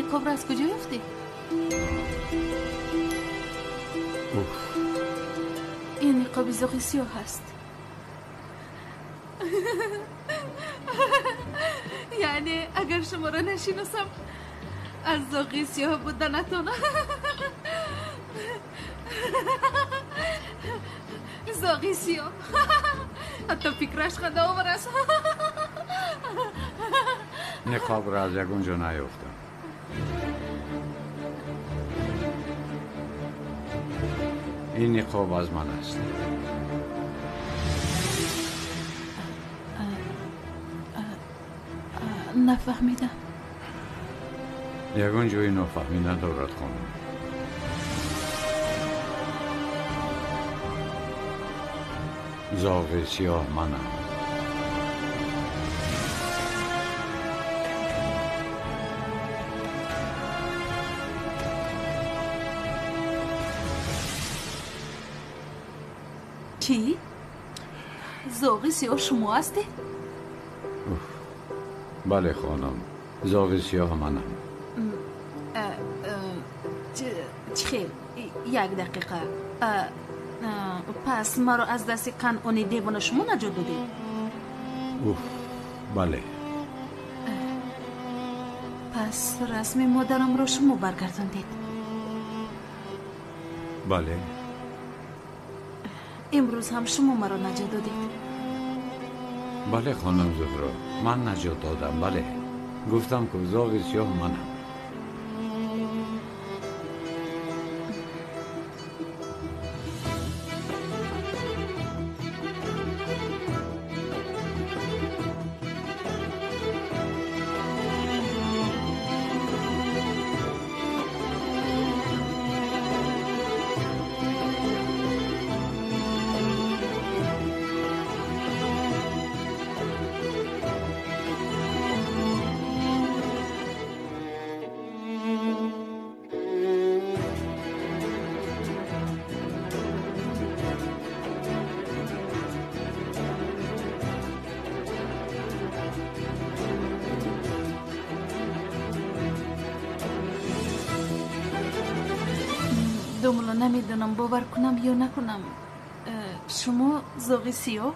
Ниқобро аз куҷо ёфтед? Ин ниқоби зоғи сиёҳ аст. Яъне агар шуморо нашиносам, аз зоғи сиёҳ буданатон. Зоғи сиёҳ. Ҳатто фикраш хандаовар аст. Ниқобро аз ягон ҷо наёфтам. Ин ниқоб аз ман аст. Нафаҳмидам. Ягон ҷои нофаҳмӣ надорад, хонум. Зоғи сиёҳ манам. Чӣ? Зоғи сиёҳ шумо ҳастед? Бале, хонум, зоғи сиёҳ манам. Чӣ хел? Як дақиқа. Пас маро аз дасти Канъони девона шумо наҷот додед? Уф, бале. Пас расми модарамро шумо баргардондед? Бале. Имрӯз ҳам шумо маро наҷот додед? Бале, хонум Зуҳро, ман наҷот додам, бале. Гуфтам, ку зоғи сиёҳ манам. Домла, намедонам бовар кунам ё накунам. Шумо зоғи сиёҳ?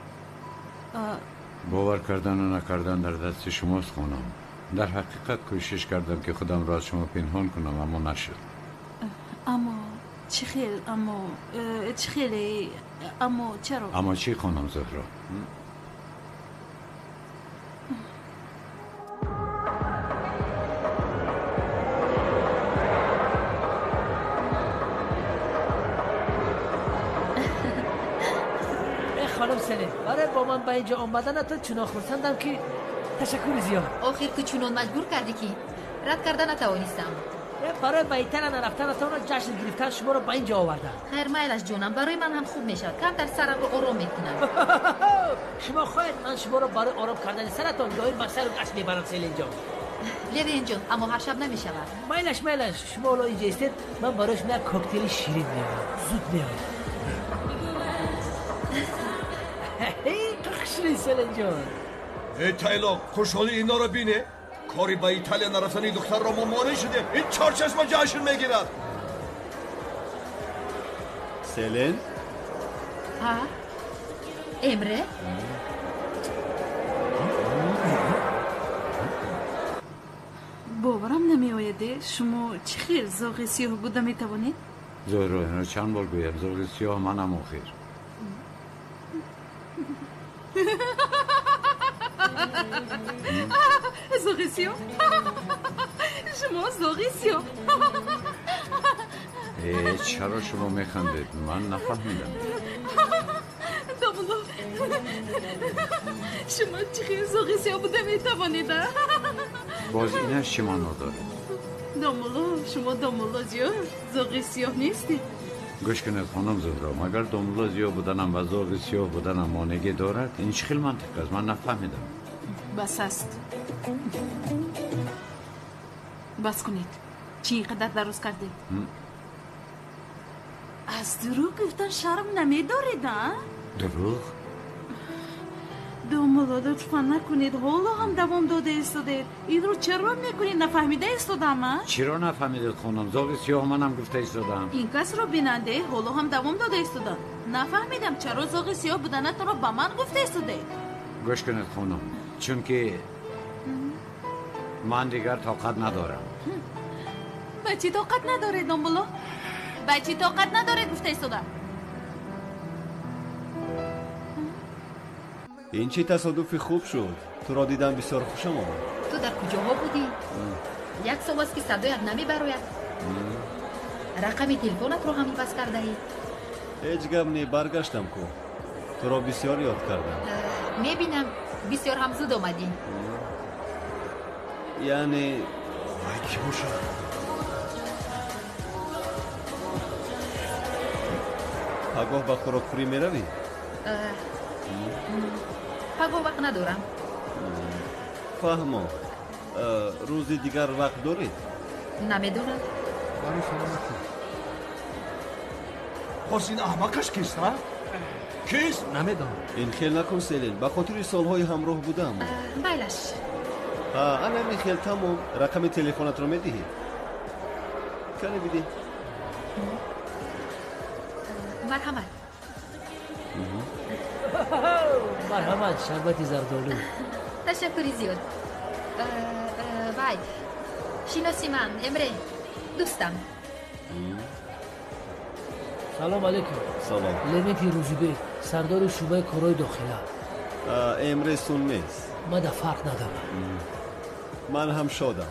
Бовар кардану накардан дар дасти шумост, хонум. Дар ҳақиқат кӯшиш кардам, ки худамро аз шумо пинҳон кунам, аммо нашуд. Аммо чӣ хел? Аммо чӣ хеле? Аммо чаро? Аммо чӣ, хонум Зуҳро? Барои бо ман ба инҷо омаданатон чунон хурсандам, ки ташаккури зиёд. Охир ту чунон маҷбур кардӣ, ки рад карда натавонистам. Барои ба Италия нарафтанатонро ҷашн гирифтан шуморо ба инҷо овардам. Хайр, майлаш ҷонам, барои ман ҳам хуб мешавад. Камтар сарамро ором мекунам. Шумо хоҳед, ман шуморо барои ором кардани саратон доим ба сайру гашт мебарам, Селинҷон. Левенҷон, аммо ҳар шаб намешавад. Майлаш, майлаш, шумо ҳоло инҷо истед, ман барои шумо як коктейли ширин меорам. Зуд меоям. Хушри, Селинҷон. Эй Тайлоқ, хушҳолии иноро бине. Кори ба Италия нарафтани духтарро мо монеъ шудем. Ин чорчашма ҷашн мегирад. Селен? Ҳа? Эмре? Боварам намеояде, шумо чӣ хел зоғи сиёҳ буда метавонед? Зуҳро, инро чанд бор гӯям, зоғи сиёҳ манам охир. Зоғи сиёҳ? Шумо зоғи сиёҳ? Чаро шумо механдед? Ман нафаҳмидам. Домулло, шумо чӣ хел зоғи сиёҳ буда метавонед? Боз инаш чӣ маъно дорад? Домулло, шумо домулло зиёҳ зоғи сиёҳ нестед? Гӯш кунед, хонум Зуҳро, магар домулло зиёҳ буданам ва зоғи сиёҳ буданам монеъе дорад? Ин чӣ хел мантиқ аст? Ман нафаҳмидам. Бас аст. Бас кунед. Чӣ ин қадар дароз кардед? Аз дурӯғ гуфтан шарм намедоред, а? Дурӯғ? Домулло, Домулло, лутфан накунед, ҳоло ҳам давом дода истодед. Инро чаро мекунед? Нафаҳмида истодам, а? Чиро нафаҳмидед, хонум? Зоғи сиёҳ манам гуфта истодам. Ин касро бинанде, ҳоло ҳам давом дода истодам. Нафаҳмидам, чаро зоғи сиёҳ буданатонро ба ман гуфта истодед. Гӯш кунед, хонум, чунки ман дигар тоқат надорам. Ба чӣ тоқат надоред, домулло? Ба чӣ тоқат надоред, гуфта истодам. Ин чӣ тасодуфи хуб шуд. Туро дидам, бисёр хушам омад. Ту дар куҷоҳо будӣ? Як сол аст, ки садоят намебарояд. Рақами телефонатро ҳам иваз кардаӣ. Ҳеҷ гап не, баргаштам ку. Туро бисёр ёд кардам. Мебинам, бисёр ҳам зуд омадӣ. Яъне вай кӣ бошад? Пагоҳ ба хӯрокхӯрӣ меравӣ? Пагоҳ вақт надорам. Фаҳмо. Рӯзи дигар вақт дорӣ? Намедонам. Барои саломатӣ. Боз ин аҳмақаш кист, а? Кист? Намедонам. Ин хел накун, Селин, ба хотири солҳои ҳамроҳ будам. Майлаш. Ана ин хел, тамом. Рақами телефонатро медиҳӣ? Кане бидиҳ. Марҳамат. Марҳамат, шарбати зардолу. Ташаккури зиёд. Вай, шиноси ман Эмре, дӯстам. Салом алейкум. Салом. Левети Рӯзибек, сардори шӯъбаи корҳои дохила. Эмре Сунмез. Мада фарқ надорам. Ман ҳам шодам.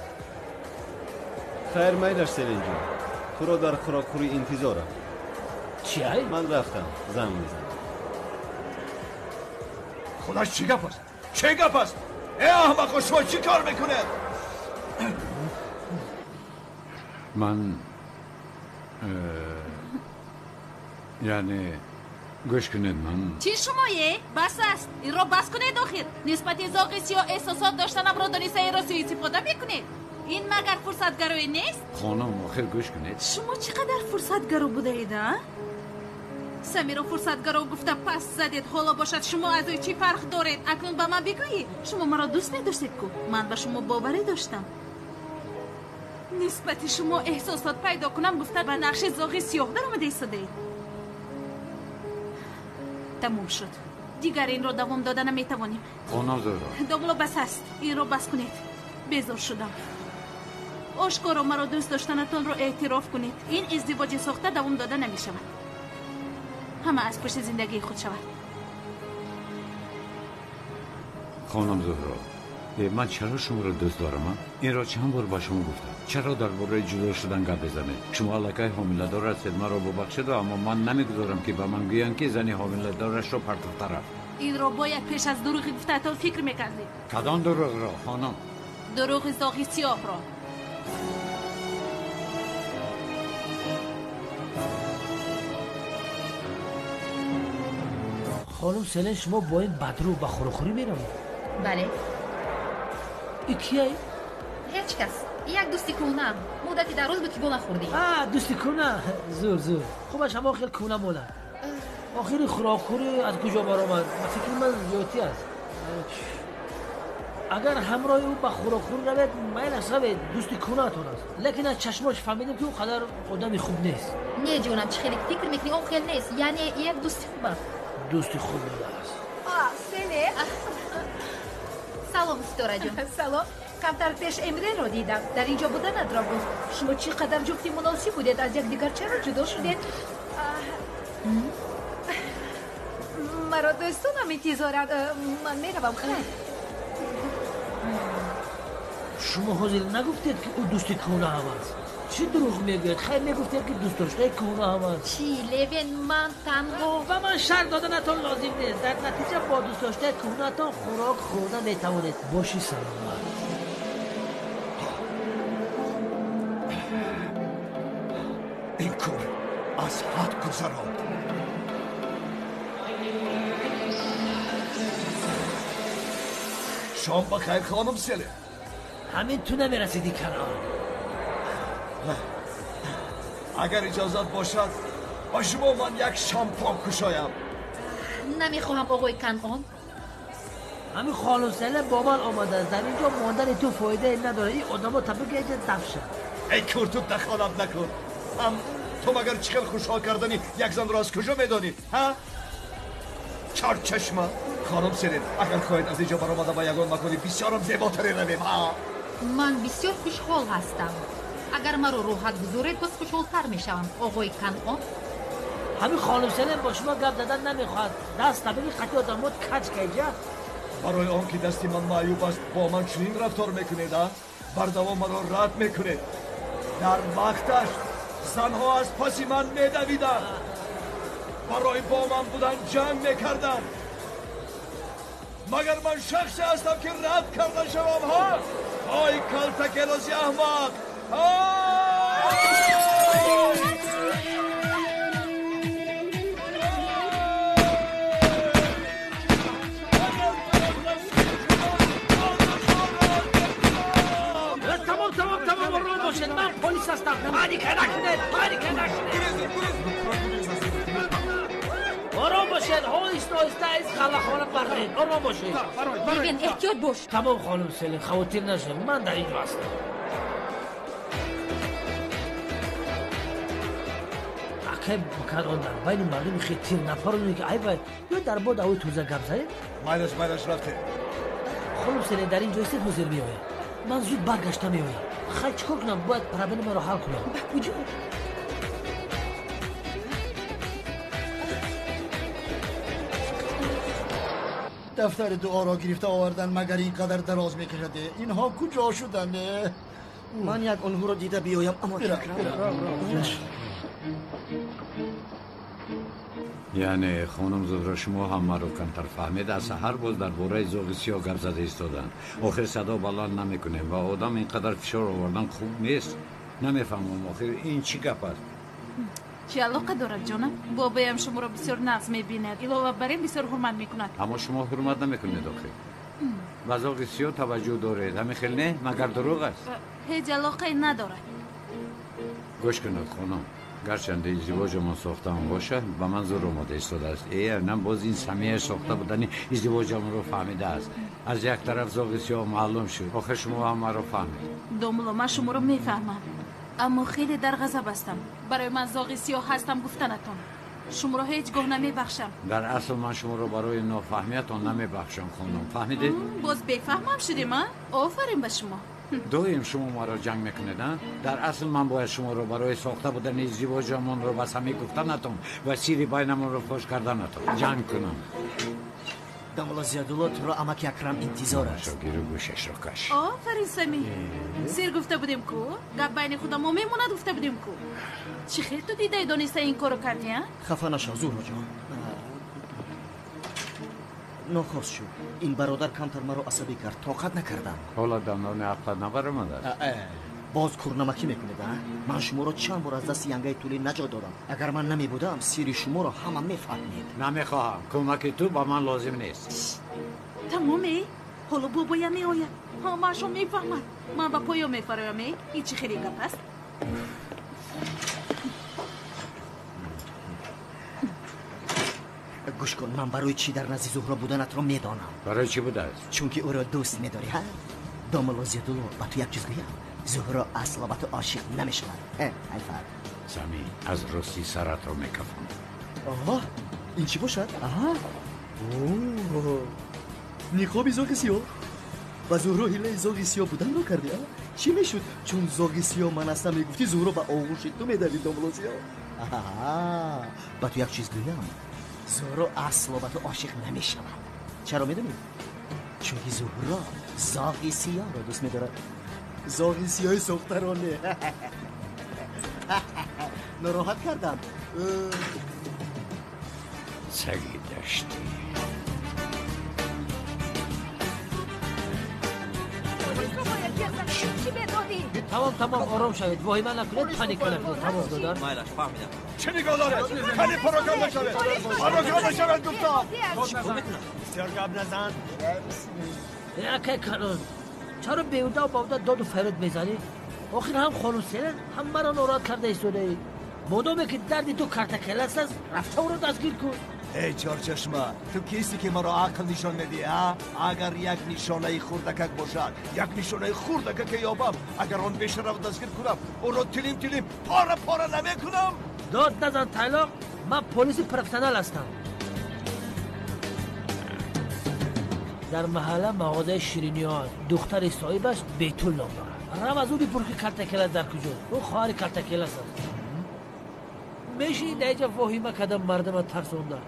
Хайр, майлаш, Селинҷон, туро дар хӯрокхӯрӣ интизорам. Чи ай? Ман рафтам, занг мезанам. Худаш, чӣ гап аст? Чӣ гап аст? Э, аҳмақо, шумо чӣ кор мекунед? Ман яъне гӯш кунед, ман чӣ шумое? Бас аст, инро бас кунед. Охир нисбати зоғи сиёҳ эҳсосот доштанамро дониста инро суистифода мекунед. Ин магар фурсатгароӣ нест? Хонум, охир гӯш кунед. Шумо чӣ қадар фурсатгаро будаед, а? Самиро фурсатгаро гуфта пас задед. Ҳоло бошад, шумо аз ӯ чӣ фарқ доред? Акнун ба ман бигӯед, шумо маро дӯст медоштед ку? Ман ба шумо боварӣ доштам. Нисбати шумо эҳсосот пайдо кунам гуфта ба нақши зоғи сиёҳ даромада истодаед. Тамом шуд, дигар инро давом дода наметавонем. Хонум Зуҳро. Домулло, бас аст, инро бас кунед. Безор шудам. Ошкоро маро дӯст доштанатонро эътироф кунед. Ин издивоҷи сохта давом дода намешавад. Ҳама аз пушти зиндагии худ шавад. Хонум Зуҳро, ман чаро шуморо дӯст дорам? Инро чанд бор ба шумо гуфтам. Чаро дар бораи ҷудо шудан гап мезанед? Шумо аллакай ҳомиладор ҳастед. Маро бубахшед, аммо ман намегузорам, ки ба ман гӯянд, ки зани ҳомиладорашро партофта рафт. Инро бояд пеш аз дурӯғи гуфтаатон фикр мекардед. Кадом дурӯғро, хонум? Дурӯғи зоғи сиёҳро. Хонум Селин, шумо бо ин бадрӯ ба хӯрокхӯрӣ меравед? Бале. И кияй? Ҳеҷ кас, як дӯсти кӯҳнаам. Муддати дароз буд, ки бо нахӯрдем. А, дӯсти кӯҳна. Зур, зур, хубаш ҳамон хел кӯҳна монад. Охири хӯрокхӯрӣ аз куҷо баромад? Ба фикри ман, зиёдтӣ аст. Агар ҳамроҳи ӯ ба хӯрокхӯрӣ равед, майлаш, равед, дӯсти кӯҳнаатон аст, лекин аз чашмош фаҳмидем, ки ӯ қадар одами хуб нест. Не, ҷонам, чӣ хеле фикр мекунӣ, он хел нест. Яъне як дӯсти хубам. Дӯсти хуб будааст. Селе. Салом, Ситораҷон. Салом. Камтар пеш Эмреро дидам, дар инҷо буданатро гуфт. Шумо чӣ қадар ҷуфти муносиб будед. Аз якдигар чаро ҷудо шудед? Маро дӯстонам интизоранд, ман меравам. Хайр. Шумо ҳозир нагуфтед, ки ӯ дӯсти кӯҳнаам аст? Чӣ дурӯғ мегӯяд? Хайр, мегуфтед, ки дӯстдоштаи кӯҳнаам аст. Чӣ, Левен, ман танҳо Ба ман шарт доданатон лозим нест. Дар натиҷа бо дӯстдоштаи кӯҳнаатон хӯрок хӯрда метавонед. Боши саломат. Ин кор аз ҳад гузаронд. Шом ба хайр, хонум Селе. Ҳамин ту намерасиди, Канон. Агар иҷозат бошад, ба шумо ман як шампан кушоям. Намехоҳам, оғои Канон. Ҳамин хонум Селин бо ман омадааст. Дар инҷо мондани ту фоидае надорад. Ин одамо та бигӯ даф шад. Эй кур, ту дахолат накун. Ҳам ту магар чӣ хел хушҳол кардани як занро аз куҷо медонӣ? Ҳа? Чорчашма. Хонум Селин, агар хоҳед аз инҷо баромада ба ягон макони бисёрам зеботаре равем. Ҳа? Ман бисёр хушҳол ҳастам. Агар маро роҳат гузоред, боз хушҳолтар мешавам, оғои Канъон. Ҳамин хонум Селин бо шумо гап задан намехоҳад. Даст табиги қатъи одамот каҷ кайҷа. Барои он ки дасти ман маъюб аст, бо ман чунин рафтор мекунед, а? Бардавом маро рад мекунед. Дар вақташ занҳо аз паси ман медавиданд. Барои бо ман будан ҷанг мекарданд. Магар ман шахсе ҳастам ки рад карда шавам, ҳа? Ой калтакелоси аҳмақ! Тамом, тамом, тамом, ором бошед. Ман полис ҳастам. Паника накунед, паника накунед. Ором бошед, оҳиста оҳиста из қалахона баред. Ором бошед. Левен, эҳтиёт бош. Тамом, хонум Селин, хавотир нашавед. Ман дар инҷо ҳастам. Акай Канъон, дар байни мардуми хел тир напаронед ки айб. Ё дар бод авои тоза гап занед. Майлаш, майлаш, рафтем. Хонум Селин, дар ин ҷо истед, ҳозир меоям. Ман зуд баргашта меоям. Хай, чӣ кор кунам? Бояд проблемаро ҳал кунам. Ба куҷо? Дафтари дуоро гирифта овардан магар ин қадар дароз мекашад? Инҳо куҷо шуданд? Ман як онҳоро дида биёям, аммо яъне хонум Зуҳро, шумо ҳам маро камтар фаҳмед. Аз саҳар боз дар бораи зоғи сиёҳ гап зада истоданд. Охир садо баланд намекунем ва одам ин қадар фишор овардан хуб нест. Намефаҳмам, охир ин чӣ гап аст? Чӣ алоқа дорад, ҷонам? Бобоям шуморо бисёр нағз мебинад. Илова бар ин бисёр ҳурмат мекунад. Аммо шумо ҳурмат намекунед охир. Ба зоғи сиёҳ таваҷҷӯҳ доред. Ҳамин хел не? Магар дурӯғ аст? Ҳеҷ алоқае надорад. Гӯш кунед, хонум. Гарчанде издивоҷамон сохтаам бошад, ба ман зур омода истодааст. Нам боз ин самия сохта будани издивоҷамонро фаҳмидааст. Аз як тараф зоғи сиёҳ маълум шуд. Охир шумо ҳам маро фаҳмед. Домулло, ман шуморо мефаҳмам, аммо хеле дар ғазаб ҳастам. Барои ман зоғи сиёҳ ҳастам гуфтанатон. Шуморо ҳеҷ гоҳ намебахшам. Дар асл ман шуморо барои нофаҳмиятон намебахшам, хонум. Фаҳмидед? Боз бефаҳмам шудем, а? Офарин ба шумо. Доим шумо маро ҷанг мекунед, а? Дар асл ман бояд шуморо барои сохта будани издивоҷамонро ба самӣ гуфтанатон ва сирри байнамонро фош карданатон ҷанг кунам. Дамулло Зиёдулло, туро амаки Акрам интизор аст. Шогиру гӯшашро каш. Офарин, Самӣ. Сир гуфта будем ку? Гап байни худамо мемонад гуфта будем ку? Чӣ хел ту дидаи дониста ин корро кардӣ, а? Хафа нашав, Зуҳроҷон. Нохост шуд. Ин бародар камтар маро асабӣ кард, тоқат накардам. Ҳоло дандони ақлат набаромадааст? Боз курнамакӣ мекунед, а? Ман шуморо чанд бор аз дасти янгаи тулӣ наҷот додам. Агар ман намебудам, сири шуморо ҳама мефаҳмид. Намехоҳам. Кӯмаки ту ба ман лозим нест. Тамоме? Ҳоло бобоям меояд. Ҳамаашо мефаҳмад. Ман ба поё мефароям, э? Ин чӣ хеле гап аст? Гӯш кун, ман барои чӣ дар назди Зуҳро буданатро медонам. Барои чӣ будааст? Чунки ӯро дӯст медорӣ, ҳа? Домулло Зиёдулло, ба ту як чиз гӯям. Зуҳро асло ба ту ошиқ намешавад. Айфар. Самӣ, аз рости саратро мекафонам. Оҳ, ин чӣ бошад? Аҳа. Ниқоби зоғи сиёҳ. Ба Зуҳро ҳилаи зоғи сиёҳ буданро кардӣ, а? Чӣ мешуд? Чун зоғи сиёҳ ман ҳастам мегуфтӣ, Зуҳро ба оғӯши ту медавид, домулло Зиё. Аҳа, ба ту як чиз гӯям. Зуҳро асло ба ту ошиқ намешавад. Чаро медонӣ? Чунки Зуҳро зоғи сиёҳро дӯст медорад. Зоғи сиёҳи сохтаро не. Нороҳат кардам. Саги даштӣ. Тамом, тамом, ором шавед. Воҳима накунед, паника накунед. Тамом, додар. Майлаш, фаҳмидам. Чӣ нигоҳ доред? Кани пароканда шавед. Пароканда шавед, гуфтам. Бисёр гап назан. Акай Канъон, чаро беҳуда баҳуда доду фарёд мезанӣ? Охир ҳам хонум Селин, ҳам маро нороҳат карда истодаӣ. Модоме ки дарди ту картакелас аст, рафта ӯро дастгир кун. Эй чорчашма, ту кисти ки маро ақл нишон медиҳӣ, а? Агар як нишонаи хурдакак бошад, як нишонаи хурдакаке ёбам, агар он бешараф дастгир кунам, ӯро тилим тилим пора пора намекунам. Дод назан тайлоқ, ман полиси профессионал ҳастам. Дар маҳалла мағозаи шириниҳо аст. Духтари соҳибаш Бетул ном дорад. Рав аз ӯ бипурс ки Калтакелас дар куҷост. Ӯ хоҳари Калтакелас аст. Мешинӣ дар инҷа воҳима карда мардама тарсонда.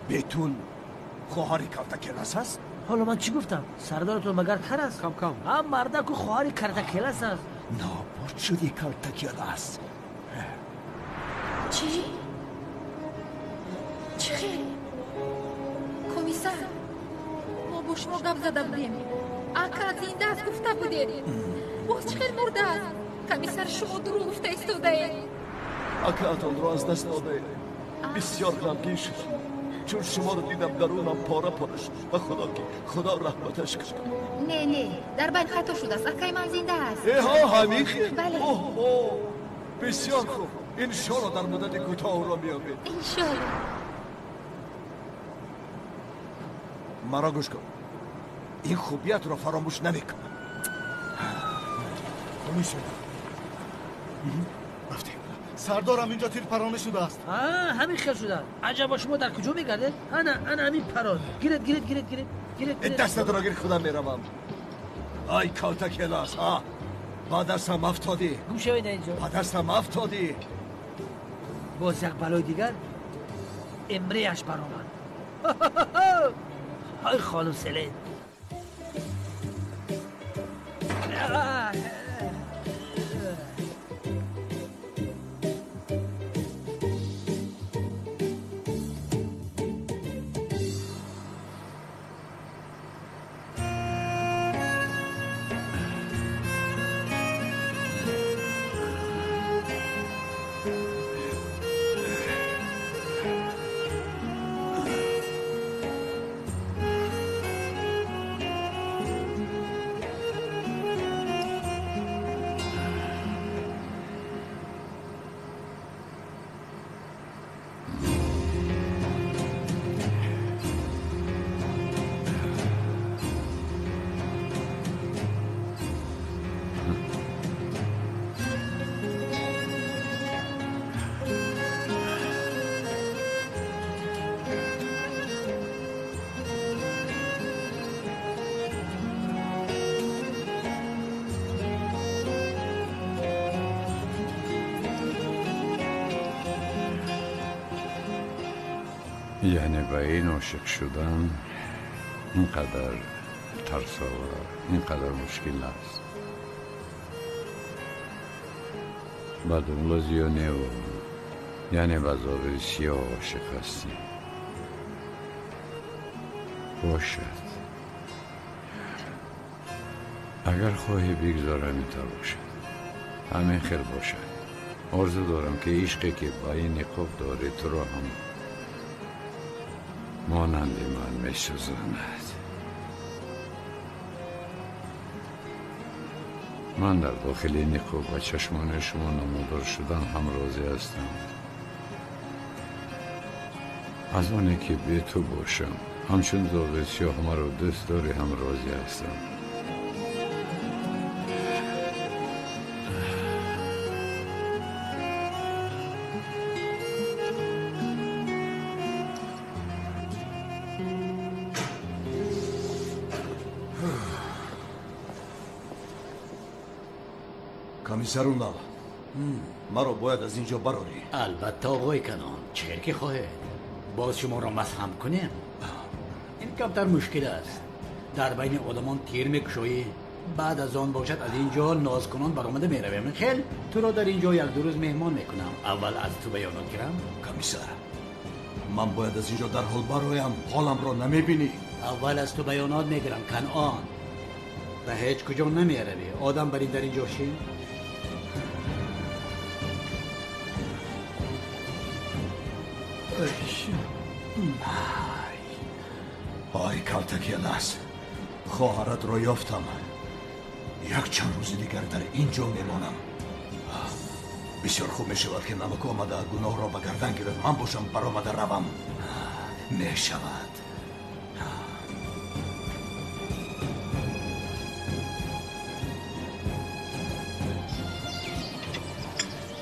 Бетул хоҳари Калтакелас аст? Ҳоло ман чӣ гуфтам? Сардоратон магар кар аст? Кам кам. Ҳа, мардаку хоҳари Калтакелас аст. Нобуд шуди Калтакелас. Чӣ? Чӣ хел? Комиссар, мо бо шумо гап зада будем. Ака зинда аст гуфта будед. Боз чӣ хел мурдааст? Комиссар, шумо дурӯғ гуфта истодаед. Акаатонро аз даст додаед. Бисёр ғамгин шуд. Чун шуморо дидам дарунам пора пора шуд. Ба худо ки худо раҳматаш кунад. Не, не, дар байн хато шудааст. Акаи ман зинда аст. Эҳо, ҳамин хел? Бале. Оҳо, бисёр хуб. Иншоалло дар муддати кӯтоҳ ӯро меёбед. Иншоалло. Маро гӯш кун. Ин хубиятро фаромӯш намекунам. Комиссар. Рафтем. Сардорам, инҷо тирпаронӣ шудааст. Ҳамин хел шудааст. Аҷаба, шумо дар куҷо мегардед? Ана, ана ҳамин парон. Гиред, гиред, гиред, гиред, гиред. Дастатро гир, худам меравам. Ай Калтакелас, а? Ба дастам афтодӣ. Гум шавед инҷо. Ба дастам афтодӣ. Боз як балои дигар эмреяш баромад. Ай хонум Селен. Яъне ба ин ошиқ шудан ин қадар тарсовар, ин қадар мушкил аст. Ба думла зиёневу, яъне ба зоғи сиёҳ ошиқ ҳастӣ. Бошад. Агар хоҳӣ бигзор ҳаминтавр бошад. Ҳамин хел бошад. Орзу дорам ки ишқе ки ба ин ниқоб дорӣ туро ҳам монанди ман месӯзонад. Ман дар дохили ниқоб ба чашмони шумо намудор шудан ҳам розӣ ҳастам. Аз оне ки бе ту бошам, ҳамчун зоғи сиёҳ маро дӯст дорӣ ҳам розӣ ҳастам. Комиссар Унал, маро бояд аз инҷо барорӣ. Албатта, оғои Канон, чӣ хел ки хоҳед. Боз шуморо масҳам кунем. Ин камтар мушкил аст. Дар байни одамон тир мекушоӣ, баъд аз он бошад аз инҷо нозкунон баромада меравем. Хел, туро дар инҷо як ду рӯз меҳмон мекунам. Аввал аз ту баёнот гирам. Комиссар, ман бояд аз инҷо дарҳол бароям. Ҳоламро намебинӣ. Аввал аз ту баёнот мегирам, Канон. Ба ҳеҷ куҷо намеравӣ. Одам бар ин дар инҷо шин. Ай Калтакелас, хоҳаратро ёфтам. Як чанд рӯзи дигар дар ин ҷо мемонам. Бисёр хуб мешавад ки намак омада гуноҳро ба гардан гирад. Ман бошам баромада равам. Мешавад.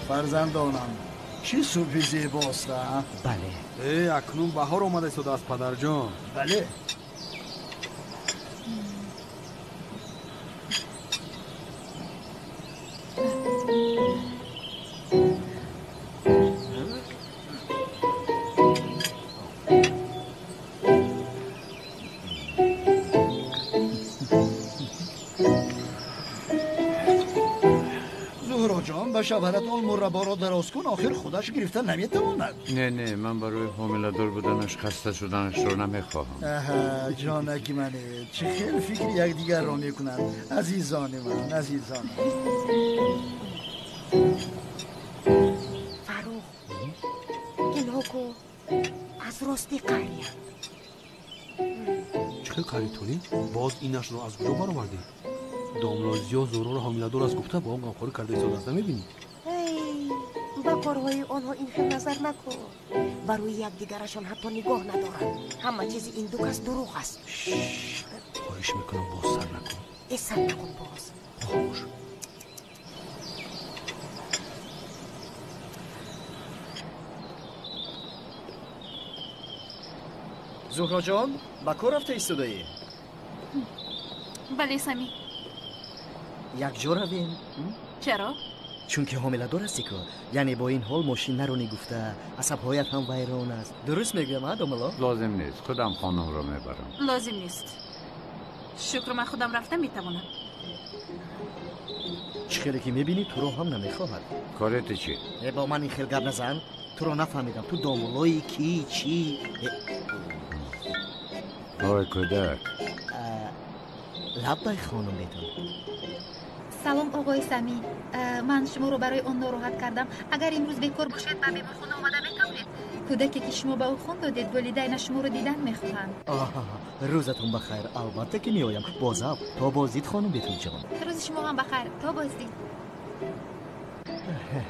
Фарзандонам, чӣ субҳи зебост, а? Бале. Акнун баҳор омада истодааст, падарҷон. Бале. Ба шавҳаратон мурабборо дароз кун, охир худаш гирифта наметавонад. Не, не, ман барои ҳомиладор буданаш хаста шуданашро намехоҳам. Аҳа, ҷонаки мане, чӣ хел фикри якдигарро мекунанд. Азизони ман, азизонам. Фаррух, инҳо ку аз рости қариянд. Чӣ хел қари тулӣ? Боз инашро аз куҷо баровардӣ? Домло Зиё Зуҳроро ҳомиладор аст гуфта бо он ғамхорӣ карда истодааст, намебинӣ? Ба корҳои онҳо ин хел назар накун. Ба рӯи якдигарашон ҳатто нигоҳ надоранд. Ҳама чизи ин ду кас дурӯғ аст. Хоҳиш мекунам, боз сар накун. Э, сар накун боз. Хомӯш. Зуҳроҷон, ба кор рафта истодаӣ? Бале, Самӣ. Якҷо равем? Чаро? Чунки ҳомиладор ҳастӣ ку. Яъне бо ин ҳол мошин наронӣ гуфта, асабҳоят ҳам вайрон аст. Дуруст мегӯям, а, домулло? Лозим нест, худам хонумро мебарам. Лозим нест. Шукр, ман худам рафта метавонам. Чӣ хеле ки мебинӣ, туро ҳам намехоҳад. Кори ту чӣ? Бо ман ин хел гап назан. Туро нафаҳмидам. Ту домуллои кӣ, чӣ? Ой, кӯдак. Лаббай, хонум Бетул. Салом, оғои Самӣ. Ман шуморо барои он нороҳат кардам. Агар имрӯз бекор бошед, ба беморхона омада метавонед. Кӯдаке ки шумо ба ӯ хун додед, волидайнаш шуморо дидан мехоҳанд. Рӯзатон ба хайр. Албатта ки меоям. Бо завқ. То боздид, хонум Бетулҷон. Рӯзи шумо ҳам ба хайр. То боздид.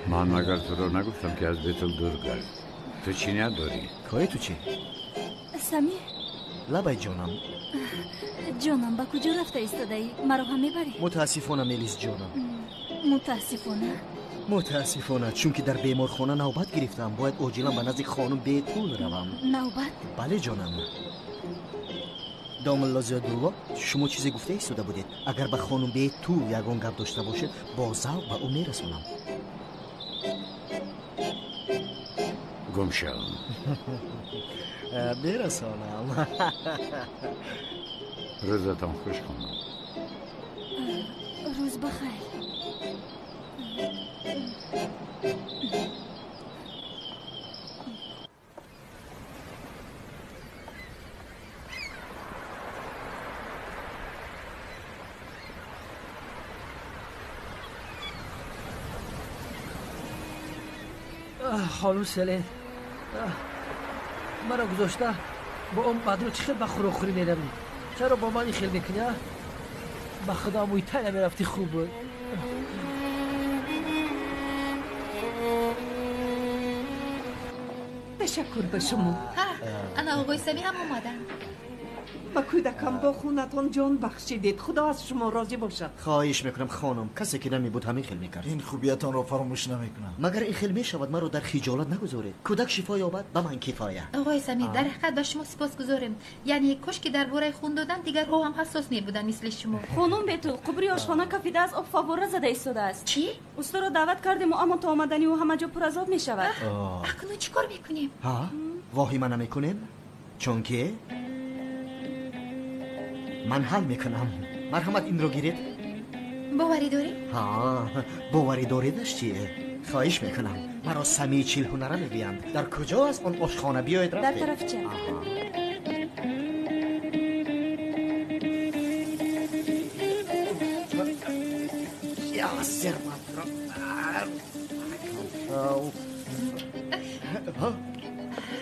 Ман магар туро нагуфтам, ки аз Бетул дур гард? Ту чӣ ният дорӣ? Кори ту чӣ? Самӣ. Лабай, ҷонам. Ҷонам, ба куҷо рафта истодаӣ? Маро ҳам мебарӣ? Мутаассифона, Мелис ҷонам. Мутаассифона? Мутаассифона, чунки дар беморхона навбат гирифтам. Бояд оҷилан ба назди хонум Бетул равам. Навбат? Бале, ҷонам. Домулло Зиёдулло, шумо чизе гуфта истода будед. Агар ба хонум Бетул ягон гап дошта бошед, бо завқ ба ӯ мерасонам. Гум шав. Мерасонам. Рӯзатон хуш, хонум. Рӯз ба хайр. Хонум Селен, маро гузошта бо он бадру чӣ хел ба хӯрокхӯрӣ меравӣ? Чаро бо ман ин хел мекунӣ, а? Ба худо, мӯйтай намерафтӣ, хуб буд. Ташаккур ба шумо. Ана оғои Самӣ ҳам омаданд. Ба кӯдакам бо хунатон ҷон бахшидед. Худо аз шумо розӣ бошад. Хоҳиш мекунам, хонум, касе ки намебуд ҳамин хел мекард. Ин хубиятонро фаромӯш намекунам. Магар ин хел мешавад? Маро дар хиҷолат нагузоред. Кӯдак шифо ёбад, ба ман кифоя. Оғои Самӣ, дар ҳақиқат ба шумо сипосгузорем. Яъне кош ки дар бораи хун додан дигарҳо ҳам ҳассос мебуданд мисли шумо. Хонум Бетул, қубри ошхона кафида аз об фаввора зада истодааст. Чӣ? Усторо даъват кардему, аммо то омадани ӯ ҳама ҷо пур аз об мешавад. Акнун чӣ кор мекунем? Воҳима намекунем, чунки ман ҳал мекунам. Марҳамат, инро гиред. Боварӣ дорӣ? Ҳа, боварӣ доредаш чие? Хоҳиш мекунам. Маро Самии чилҳунара мегӯянд. Дар куҷо аст он ошхона? Биёед рафтем. Дар тарафи чап.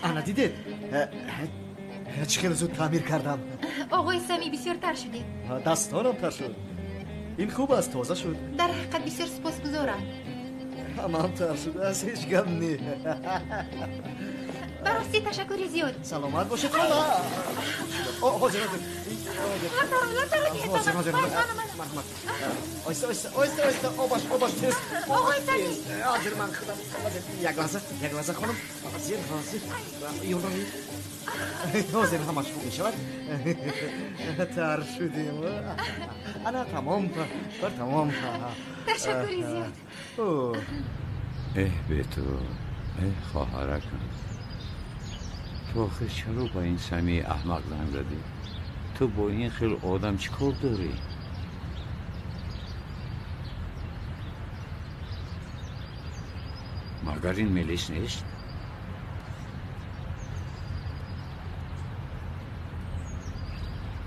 Ана дидед, чӣ хеле зуд таъмир кардам. Оғои Самӣ, бисёр тар шудед. Дастонам тар шуд. Ин хуб аст, тоза шуд. Дар ҳақиқат бисёр сипосгузорам. Ҳамам тар шудааст, ҳеҷ гап не. Ба ростӣ ташаккури зиёд. Саломат бошед, хола. Ҳозир, ҳозир. Латаро диҳед ба Ҳозир, ман. ҳозир. Мана. Марҳамат. Оҳиста, оҳиста, оҳиста, оҳиста. Обаш, обаш, тез. Оғои Самир. Ҳозир ман худам. Ҳозир. Як лаҳза, як лаҳза, хонум. Ҳозир, ҳозир. Ёрдам диҳед. Ҳозир ҳамаш хуб мешавад. Тар шудем. Ана тамом, кор тамом. Ташаккури зиёд. Эҳ, Бетул, эҳ, хоҳаракам, ту охир чаро ба ин Самии аҳмақ занг задӣ? Ту бо ин хел одам чӣ кор дорӣ? Магар ин Мелис нест?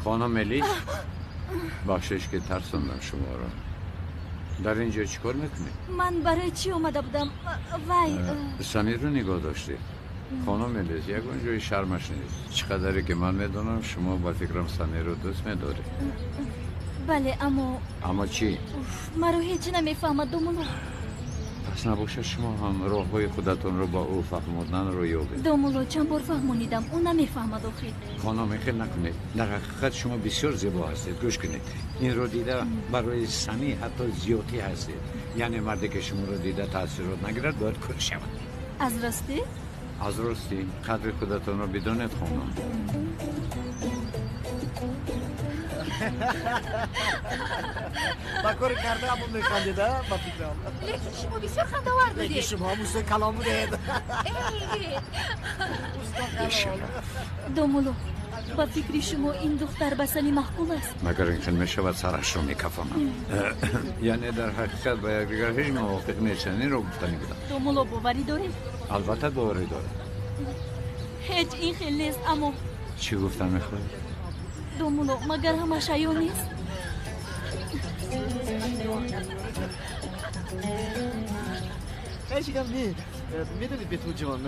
Хонум Мелис, бахшиш ки тарсондам шуморо. Дар ин ҷо чӣ кор мекунед? Ман барои чӣ омада будам? Вай. Самирро нигоҳ доштед. Хонум Мелис, ягон ҷои шармаш нест. Чӣ қадаре ки ман медонам, шумо ба фикрам Самирро дӯст медоред. Бале, аммо Аммо чӣ? Маро ҳеҷ намефаҳмад, домулло. Пас набошад шумо ҳам роҳҳои худатонро ба ӯ фаҳмоданро ёбед. Домулло, чанд бор фаҳмонидам, ӯ намефаҳмад охир. Хонум, ин хел накунед. Дар ҳақиқат шумо бисёр зебо ҳастед. Гӯш кунед, инро дида барои Сами ҳатто зиёдтӣ ҳастед. Яъне марде ки шуморо дида таъсирот нагирад, бояд кӯр шавад. Аз ростӣ? Аз ростӣ. Қадри худатонро бидонед, хонум. Ба кори кардаамон механдед, а? Ба фикрам. Лекин шумо бисёр хандаовар Лекин будед. шумо ҳам устои калом будед. Бешараф. Домулло, ба фикри шумо ин духтар ба Сами маъқул аст? Магар ин хел мешавад? Сарашро мекафонам. Яъне дар ҳақиқат ба якдигар ҳеҷ мувофиқ нестанд, инро гуфтанӣ будам. Домулло, боварӣ доред? Албатта, боварӣ дорам. Ҳеҷ ин хел нест, аммо Чӣ гуфтан мехоҳед? Домулло, магар ҳамаш аён нест? Ҳеҷ гап не. Медонед, Бетулҷон,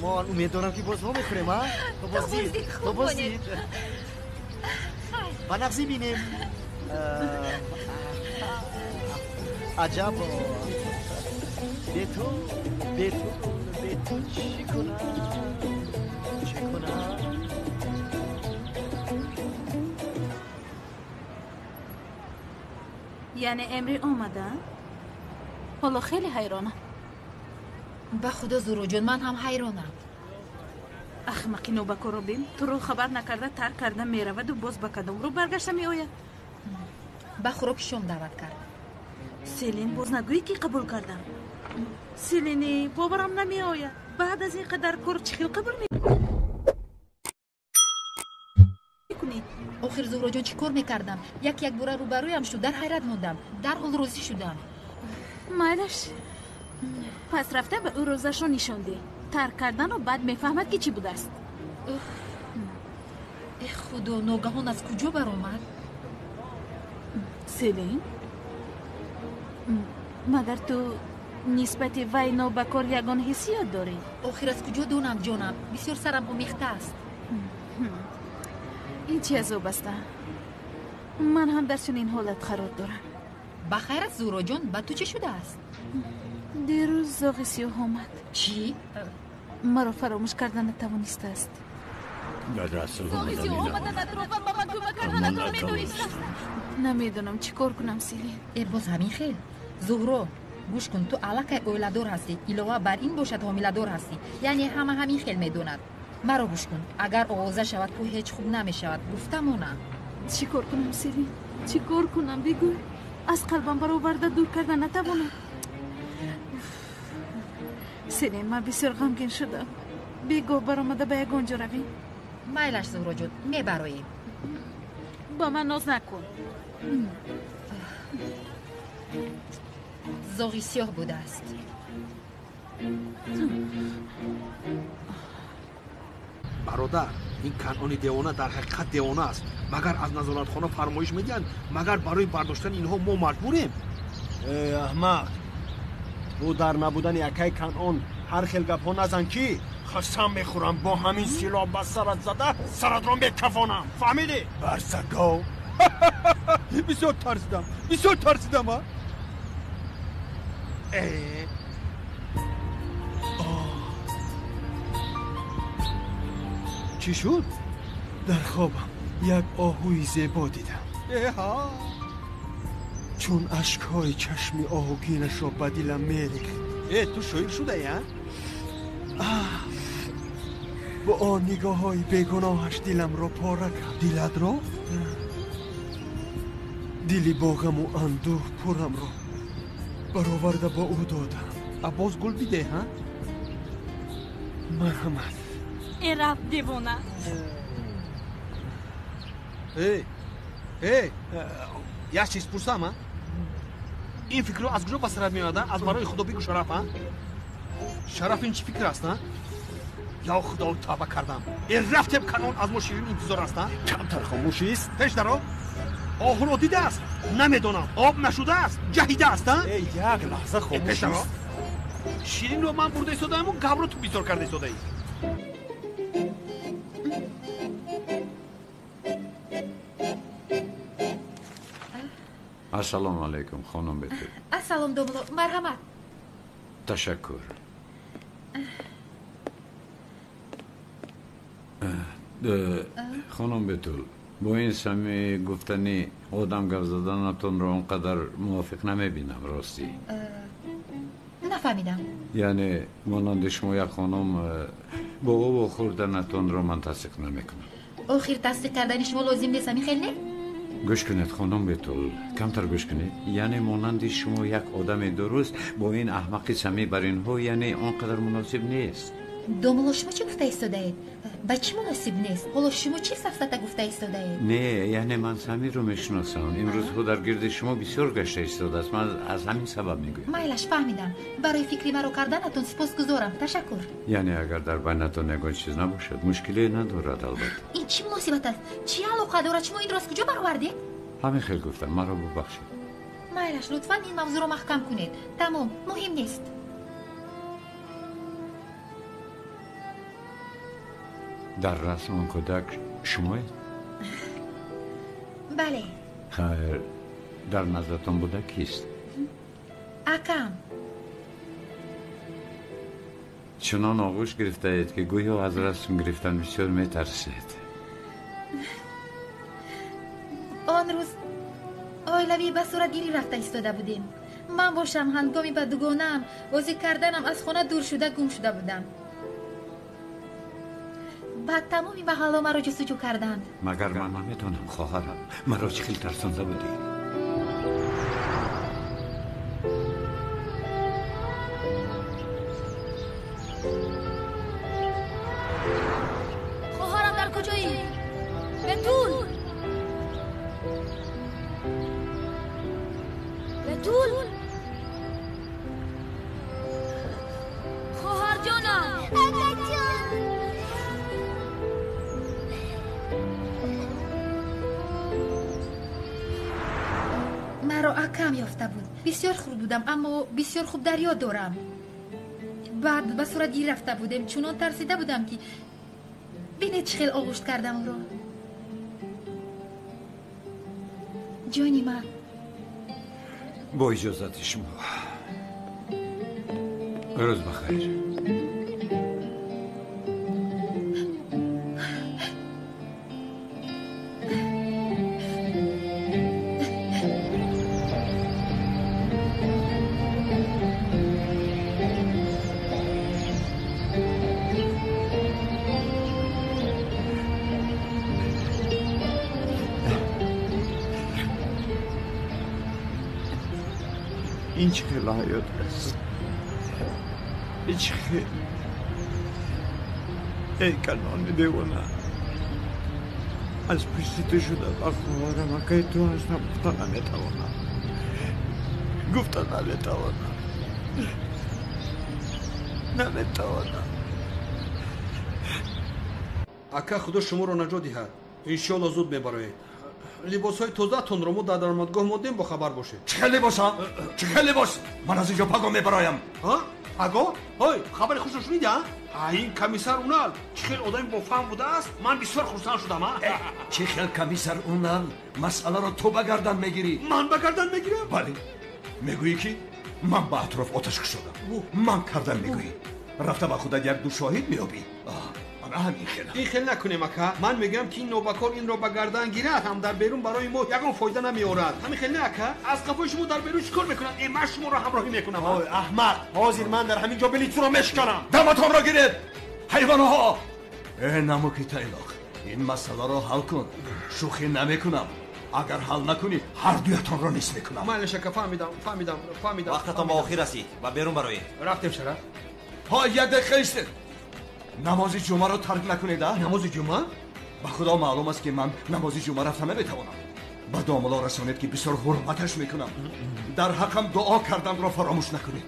ман умед дорам, ки боз вомехӯрем, а? То боздид, то боздид. Ба нағзӣ бинем. Аҷабо, Бетул, Бетул, Бетул, чӣ кунам, чӣ кунам? Яъне Эмри омада? Ҳоло хеле ҳайронам. Ба худо, Зуҳроҷон, ман ҳам ҳайронам. Ахмақи нобакорро бин, туро хабар накарда тарк карда мераваду боз ба кадом рӯ баргашта меояд? Ба хӯроки шом даъват кард. Селин, боз нагӯӣ, ки қабул кардам. Селини, боварам намеояд. Баъд аз ин қадар кор чӣ хел қабул мекунӣ? Охир, Зуҳроҷон, чӣ кор мекардам? Як якбора рӯбарӯям шуд, дар ҳайрат мондам, дарҳол розӣ шудам. Майлаш, пас рафта ба ӯ рӯзашро нишон деҳ. Тарк карданро баъд мефаҳмад, ки чӣ будааст. Э худо, ногаҳон аз куҷо баромад? Селин, магар ту нисбати вай нобакор ягон ҳиссиёт дорӣ? Охир аз куҷо донам, ҷонам? Бисёр сарам омехта аст. Ин чӣ азоб аста? Ман ҳам дар чунин ҳолат қарор дорам. Ба хайрат, Зуҳроҷон, ба ту чӣ шудааст? Дирӯз зоғи сиёҳ омад. Чӣ? Маро фаромӯш карда натавонистааст. Дар асл Зоғи сиёҳ омаданатро ва ба ман кӯмак карданатро медонистам. Намедонам, чӣ кор кунам, Селин. Э, боз ҳамин хел? Зуҳро, гӯш кун, ту аллакай оиладор ҳастӣ, илова бар ин бошад, ҳомиладор ҳастӣ. Яъне ҳама ҳамин хел медонад. Маро гӯш кун, агар оғоза шавад, ку ҳеҷ хуб намешавад, гуфта монам. Чӣ кор кунам, Селин? Чӣ кор кунам, бигӯй. Аз қалбам бароварда дур карда натавонам. Селин, ман бисёр ғамгин шудам. Бегоҳ баромада ба ягон ҷо равем. Майлаш, Зуҳроҷон, мебароем. Ба ман ноз накун. Зоғи сиёҳ будааст. Бародар, ин Канъони девона дар ҳақиқат девона аст. Магар аз назоратхона фармоиш медиҳанд? Магар барои бардоштани инҳо мо маҷбурем? Э, аҳмақ, ту дар набудани акай Канъон ҳар хел гапҳо назан, ки қасам мехӯрам, бо ҳамин силоҳ ба сарат зада, саратро мекафонам, фаҳмидӣ, барсагов? Бисёр тарсидам, бисёр тарсидам, а. Э. Чӣ шуд? Дар хобам як оҳуи зебо дидам. Эҳа! Чун ашкҳои чашми оҳугинашро ба дилам мерехт. Э, ту шоир шудаи, а? Бо он нигоҳҳои бегуноҳаш диламро пора кард. Дилатро? Дили бо ғаму андӯҳ пурамро бароварда ба ӯ додам. А боз гул бидеҳ, ҳа? Марҳамат. Э, рафт девона. Э, э, як чиз пурсам, а? Ин фикрро аз куҷо ба сарат меояд, а? Аз барои Худо бигӯ, Шараф, а? Шараф, ин чӣ фикр аст, а? Ё Худо, тавба кардам. Э, рафтем, Канон аз мо ширин интизор аст, а? Камтар хомӯшист. Пеш даро. Оҳуро дидааст? Намедонам. Об нашудааст? Ҷаҳидааст, а? Э, як лаҳза хомӯшист. Ширинро ман бурда истодааму гавро ту бисёр карда истодаӣ. Ассалому алайкум, хонум Бетул. Ассалом, домло, марҳамат. Ташаккур. Хонум Бетул, бо ин сами гуфтани одам гап заданатонро он қадар мувофиқ намебинам, ростӣ. Нафаҳмидам. Яъне монанди шумо як хонум бо ӯ вохӯрданатонро ман тасдиқ намекунам. Охир тасдиқ кардани шумо лозим нест, ҳамин хел не? Гӯш кунед, хонум Бетул, камтар гӯш кунед. Яъне монанди шумо як одами дуруст бо ин аҳмақи сами бар инҳо, яъне он қадар муносиб нест. Домло, шумо чӣ гуфта истодаед? Ба чӣ муносиб нест? Ҳоло шумо чӣ сафсата гуфта истодаед? Не, яъне ман Самирро мешиносам. Имрӯзҳо дар гирди шумо бисёр гашта истодааст. Ман аз ҳамин сабаб мегӯям. Майлаш, фаҳмидам. Барои фикри маро карданатон сипосгузорам. Ташаккур. Яъне агар дар байнатон ягон чиз набошад, мушкиле надорад, албатта. Ин чӣ муносибат аст? Чӣ алоқа дорад? Шумо инро аз куҷо баровардед? Ҳамин хел гуфтам, маро бубахшед. Майлаш, лутфан ин мавзӯъро маҳкам кунед. Тамом, муҳим нест. Дар расм он кӯдак шумоед? Бале. Хайр, дар наздатон буда кист? Акам. Чунон оғӯш гирифтаед, ки гӯё аз расм гирифтан бисёр метарсед. Он рӯз оилавӣ ба суратгирӣ рафта истода будем. Ман бошам ҳангоми ба дугонаам бозӣ карданам аз хона дур шуда гум шуда будам. Баъд тамоми маҳалло маро ҷустуҷӯ карданд. Магар ман наметонам, хоҳарам? Маро чӣ хел тарсонда будӣ? Хоҳарам, дар куҷоӣ? Бетул! Бетул! Хоҳарҷонам! Акаҷон! Маро акам ёфта буд. Бисёр хурд будам, аммо бисёр хуб дар ёд дорам. Баъд ба суратгирӣ рафта будем. Чунон тарсида будам, ки бинед чӣ хел оғӯшт кардам ӯро. Ҷони ман. Бо иҷозати шумо. Рӯз бахайр. Ин чӣ хел ҳаёт аст? Ин чӣ хел? Эй Канони девона, аз пушти ту шуда ба хоҳарам акаи ту ҳастам гуфта наметавонам. Гуфта наметавонам. Наметавонам. Ака, Худо шуморо наҷот диҳад. Иншоалло зуд мебароед. Либосҳои тозаатонро мо дар даромадгоҳ мондем, бохабар бошед. Чӣ хел либоса? Чӣ хел либос? Ман аз инҷо паго мебароям. Паго? Ҳой, хабари хушро шуниди, а? Ин комиссар Унал чӣ хел одами бофаҳм будааст? Ман бисёр хурсанд шудам, а? Чӣ хел комиссар Унал? Масъаларо ту ба гардан мегирӣ. Ман ба гардан мегирам? Бале. Мегӯӣ, ки ман ба атроф оташ кушодам. Ман кардам мегӯӣ. Рафта ба худат як ду шоҳид меёбӣ. Мутаассифона ҳамин хел. Ин хел накунем ака. Ман мегӯям ки ин нобакор инро ба гардан гирад ҳам дар берун барои мо ягон фоида намеорад. Ҳамин хел не ака? Аз қафои шумо дар берун чӣ кор мекунад? Ман шуморо ҳамроҳӣ мекунам. Ой аҳмақ, ҳозир ман дар ҳамин ҷо били туро мешканам. Даматонро гиред, ҳайвонҳо! Э намуки тайлоқ, ин масъаларо ҳал кун. Шӯхӣ намекунам. Агар ҳал накунӣ, ҳар дуятонро нест мекунам. Майлаш ака, фаҳмидам, фаҳмидам, фаҳмидам. Вақтатон ба охир расид ва берун бароед. Рафтем шараф. Ҳа, як дақиқа истед. Намози ҷумъаро тарк накунед, а? Намози ҷумъа? Ба худо маълум аст ки ман намози ҷумъа рафта наметавонам. Ба домулло расонед ки бисёр ҳурматаш мекунам. Дар ҳаққам дуо карданро фаромӯш накунед.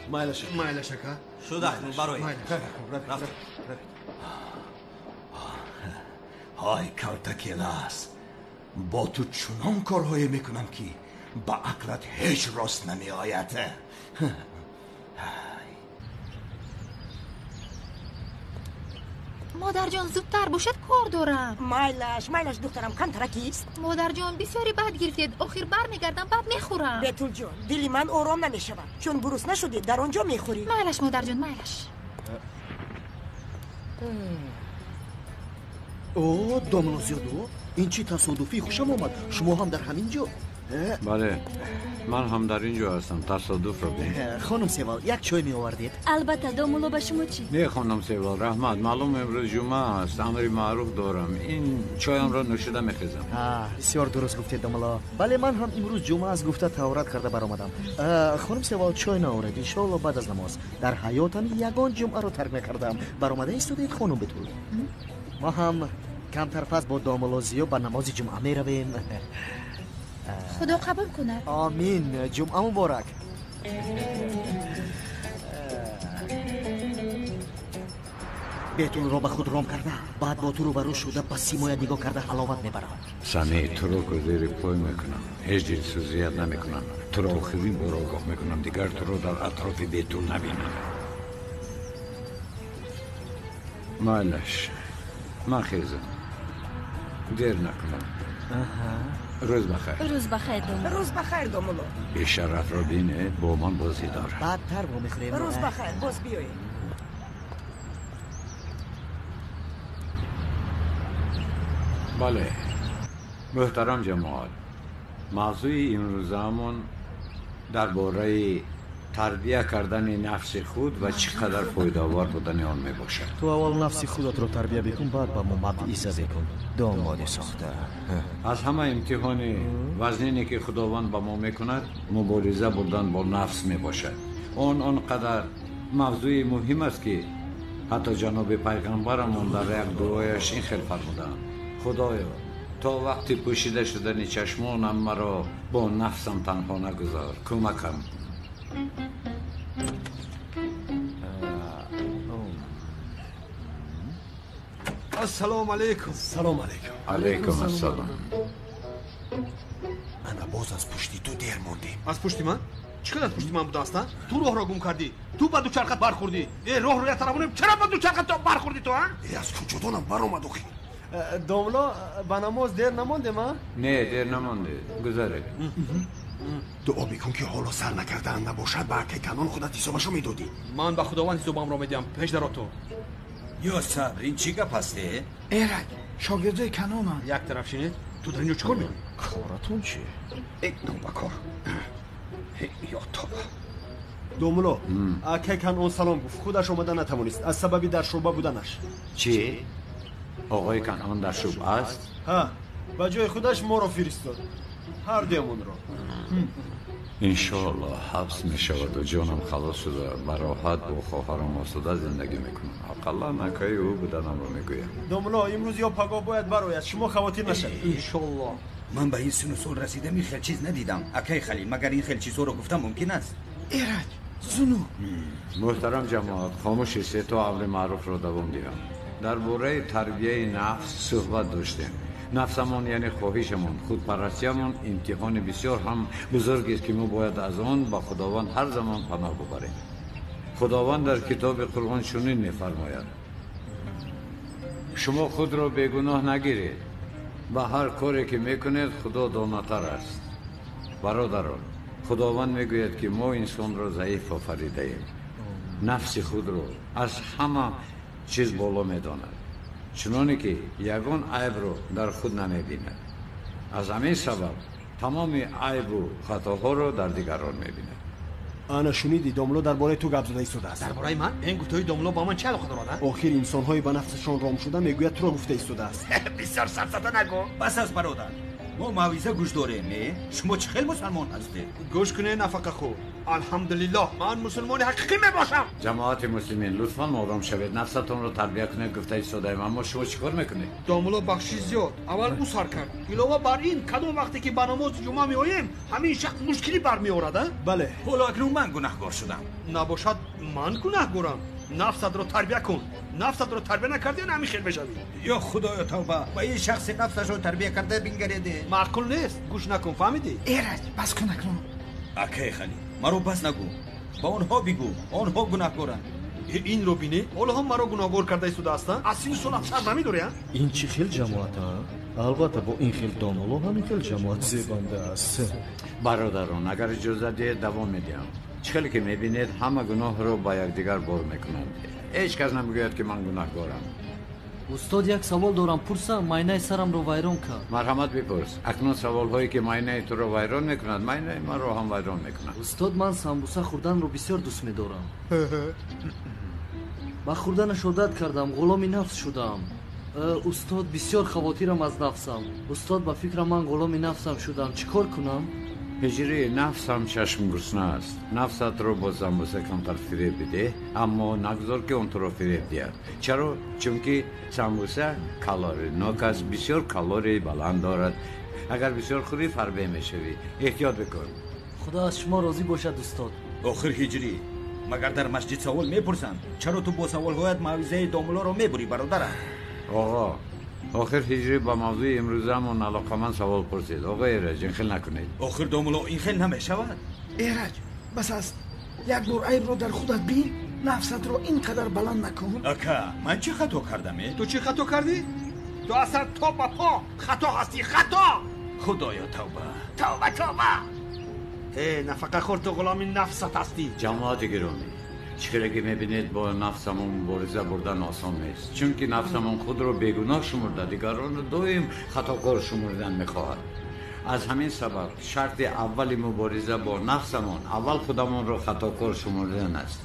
Майлаш, майлаш ака. Шуд акнун бароед. Рафтем. Ҳай калтакелас, бо ту чунон корҳое мекунам ки ба ақлат ҳеҷ рост намеояд. Модарҷон, зудтар бошад, кор дорам. Майлаш, майлаш духтарам, камтара кист? Модарҷон, бисёре бад гирифтед. Охир бармегардам, баъд мехӯрам. Бетулҷон, дили ман ором намешавад. Чун гурусна шудӣ, дар он ҷо мехӯрӣ. Майлаш, модарҷон, майлаш. О, домло Зиёдо, ин чӣ тасодуфӣ, хушам омад. Шумо ҳам дар ҳамин ҷо? Бале, ман ҳам дар ин ҷо ҳастам. Тасодуфро бин. Хонум Севал, як чой меовардед? Албатта, домулло, ба шумо чӣ? Не, хонум Севал, раҳмат. Маълум имрӯз ҷумъа аст, амри маъруф дорам. Ин чоямро нӯшида мехезам. Бисёр дуруст гуфтед, домулло. Бале, ман ҳам имрӯз ҷумъа аст гуфта таҳорат карда баромадам. Хонум Севал, чой наоред, иншоалло баъд аз намоз. Дар ҳаётам ягон ҷумъаро тарк накардам. Баромада истодед, хонум Бетул. Мо ҳам камтар пас бо домулло Зиё ба намози ҷумъа меравем. Худо қабул кунад. Омин. Ҷумъа муборак. Бетулро ба худ ром карда, баъд бо ту рӯбарӯ шуда ба симоят нигоҳ карда ҳаловат мебарад. Сами, туро зери пой мекунам. Ҳеҷ дилсӯзият намекунам. Туро охирин бор огоҳ мекунам, дигар туро дар атрофи Бетул набинам. Майлаш, ман хезам. Дер накунам. Рӯз бахайр. Рӯз бахайр, домулло. Рӯз бахайр, домулло. Бешарафро бинед, бо ман бозӣ дорад. Баъдтар вомехӯрем. Рӯз бахайр, боз биёед. Бале, муҳтарам ҷамоат, мавзӯи имрӯзаамон дар бораи тарбия кардани нафси худ ва чӣ қадар фоидаовар будани он мебошад. Ту аввал нафси худатро тарбия бикун, баъд ба мо мавъиза бикун. Домоди сохта. Аз ҳама имтиҳони вазнине ки Худованд ба мо мекунад, мубориза бурдан бо нафс мебошад. Он қадар мавзӯи муҳим аст ки ҳатто ҷаноби пайғамбарамон дар як дуояш ин хел фармудаанд: Худоё, то вақти пӯшида шудани чашмонам маро бо нафсам танҳо нагузор, кӯмакам. Ассалому алайкум. Салом алайкум. Алайкум ассалом. Ана боз аз пушти ту дер мондем. Аз пушти ман? Чӣ қадар пушти ман будааст, а? Ту роҳро гум кардӣ. Ту ба дучархат бархӯрдӣ. Э, роҳро як тараф монем, чаро ба дучархат бархӯрдӣ ту, а? Э, аз куҷо донам баромад охир? Домло, ба намоз дер намондем, а? Не, дер намондед. Гузаред. Дуо бикун ки ҳоло сар накардаанд набошад, ба акай Канон худат ҳисобашо медодӣ. Ман ба Худованд ҳисобамро медиҳам. Пеш даро ту. Ё сабр, ин чӣ гап аст, э? Эрак, шогирдои Канонанд. Як тараф шинед. Ту дар ин ҷо чӣ кор мекунӣ? Коратон чӣ? Э, нобакор. Ё тоба. Домулло, акай Канон салом гуфт. Худаш омада натавонист аз сабаби дар шӯъба буданаш. Чӣ? Оғои Канон дар шӯъба аст? Ҳа, ба ҷои худаш моро фиристод. Ҳар дуямонро. Иншоаллоҳ ҳабс мешаваду ҷонам халос шуда ба роҳат бо хоҳарам осуда зиндагӣ мекунам. Ақаллан акаи ӯ буданамро мегӯям. Домулло, имрӯз ё пагоҳ бояд барояд. Шумо хавотир нашавед. Иншоаллоҳ. Ман ба ин сину сол расидам, ин хел чиз надидам. Акаи Халил, магар ин хел чизҳоро гуфтан мумкин аст? Эраҷ, зуну. Муҳтарам ҷамоат, хомӯш истед то амри маъруфро давом диҳам. Дар бораи тарбияи нафс суҳбат доштем. Нафсамон яъне хоҳишамон, худпарастиямон имтиҳони бисёр ҳам бузургест ки мо бояд аз он ба Худованд ҳар замон паноҳ бубарем. Худованд дар китоби Қуръон чунин мефармояд: шумо худро бегуноҳ нагиред, ба ҳар коре ки мекунед Худо донатар аст. Бародарон, Худованд мегӯяд ки мо инсонро заиф офаридаем. Нафси худро аз ҳама чиз боло медонад. Чуноне ки ягон айбро дар худ намебинад. Аз ҳамин сабаб тамоми айбу хатоҳоро дар дигарон мебинад. Ана шуниди, домло дар бораи ту гап зада истодааст. Дар бораи ман? Ин гуфтаҳои домло ба ман чӣ алоқа дорад? Охир инсонҳои ба нафсашон ром шуда мегӯяд туро гуфта истодааст. Бисёр сафсата нагӯ. Бас аст, бародар. Мо мавъиза гӯш дорем, не? Шумо чӣ хел мусалмон ҳастед? Гӯш кунед, нафақахӯр. Алҳамдулиллоҳ, ман мусулмони ҳақиқӣ мебошам. Ҷамоати муслимин, лутфан ором шавед, нафсатонро тарбия кунед гуфта истодаем, аммо шумо чӣ кор мекунед? Домулло бахшиш зиёд, аввал ӯ сар кард. Илова бар ин, кадом вақте ки ба намози ҷумъа меоем, ҳамин шахс мушкилӣ бармеорад, а? Бале. Ҳоло акнун ман гунаҳгор шудам. Набошад, ман гунаҳгорам. Нафсатро тарбия кун. Нафсатро тарбия накардӣ, ҳамин хел мешавӣ. Ё худоё, тавба! Ба ин шахси нафсашро тарбия карда бингареде. Маъқул нест, гӯш накун, фаҳмидӣ? Эраҷ, бас кун акнун. Акай Халил, маро бас нагӯ. Ба онҳо бигӯ, онҳо гунаҳгоранд. Инро бинӣ, ҳоло ҳам маро гунаҳгор карда истодааст, а? Аз сину солат шарм намедорӣ, а? Ин чӣ хел ҷамоат, а? Албатта, бо ин хел домулло ҳамин хел ҷамоат зебанда аст. Бародарон, агар иҷоза диҳед, давом медиҳам. Чӣ хеле ки мебинед, ҳама гуноҳро ба якдигар бор мекунанд. Ҳеҷ кас намегӯяд, ки ман гунаҳгорам. Устод, як савол дорам, пурсам, майнаи сарамро вайрон кард. Марҳамат, бипурс. Акнун саволҳое ки майнаи туро вайрон мекунад, майнаи маро ҳам вайрон мекунад. Устод, ман самбуса хӯрданро бисёр дӯст медорам. Ба хӯрданаш одат кардам, ғуломи нафс шудам. Устод, бисёр хавотирам аз нафсам. Устод, ба фикрам ман ғуломи нафсам шудам. Чӣ кор кунам? Ҳиҷрӣ, нафс ҳам чашмгурусна аст. Нафсатро бо самбуса камтар фиреб бидеҳ, аммо нагузор ки он туро фиреб диҳад. Чаро? Чунки самбуса калоринок аст, бисёр калорияи баланд дорад. Агар бисёр хӯрӣ, фарбе мешавӣ. Эҳтиёт бикун. Худо аз шумо розӣ бошад, устод. Охир ҳиҷрӣ, магар дар масҷид савол мепурсанд? Чаро ту бо саволҳоят мавъизаи домуллоро мебурӣ, бародарам? Оғо, охир ҳиҷрӣ ба мавзӯи имрӯзаамон алоқаманд савол пурсид. Оғо Эраҷ, ин хел накунед. Охир домулло, ин хел намешавад. Эраҷ, бас аст. Як бор айбро дар худат бин, нафсатро ин қадар баланд накун. Ака, ман чӣ хато кардам? Ту чӣ хато кардӣ? Ту аз сар то ба по хато ҳастӣ, хато! Худоё, тавба! Тавба, тавба! Э, нафақахӯр, ту ғуломи нафсат ҳастӣ. Ҷамоати гиромӣ, чӣ хеле ки мебинед, бо нафсамон мубориза бурдан осон нест, чунки нафсамон худро бегуноҳ шумурда, дигаронро доим хатокор шумурдан мехоҳад. Аз ҳамин сабаб шарти аввали мубориза бо нафсамон аввал худамонро хатокор шумурдан аст.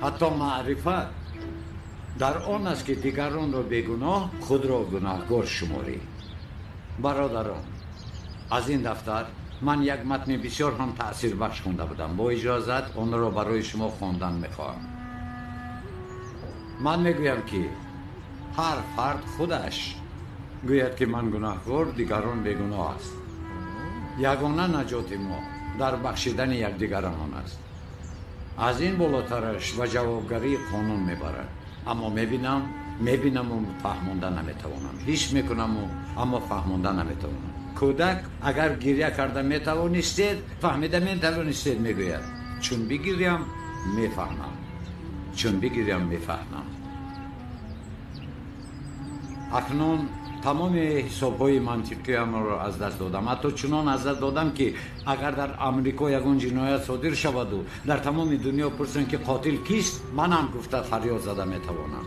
Ҳатто маърифат дар он аст, ки дигаронро бегуноҳ, худро гунаҳгор шуморӣ. Бародарон, аз ин дафтар ман як матни бисёр ҳам таъсирбахш хонда будам. Бо иҷозат онро барои шумо хондан мехоҳам. Ман мегӯям, ки ҳар фард худаш гӯяд, ки ман гунаҳгор, дигарон бегуноҳ аст. Ягона наҷоти мо дар бахшидани якдигарамон аст. Аз ин болотараш ба ҷавобгарии қонун мебарад. Аммо мебинаму фаҳмонда наметавонам. Ҳис мекунаму, аммо фаҳмонда наметавонам. Кӯдак агар гиря карда метавонистед, фаҳмида метавонистед, мегӯяд. Чун бигирям, мефаҳмам. Чун бигирям, мефаҳмам. Акнун тамоми ҳисобҳои мантиқиамро аз даст додам. Ҳатто чунон аз даст додам, ки агар дар Амрико ягон ҷиноят содир шаваду дар тамоми дунё пурсанд, ки қотил кист, манам гуфта фарёд зада метавонам.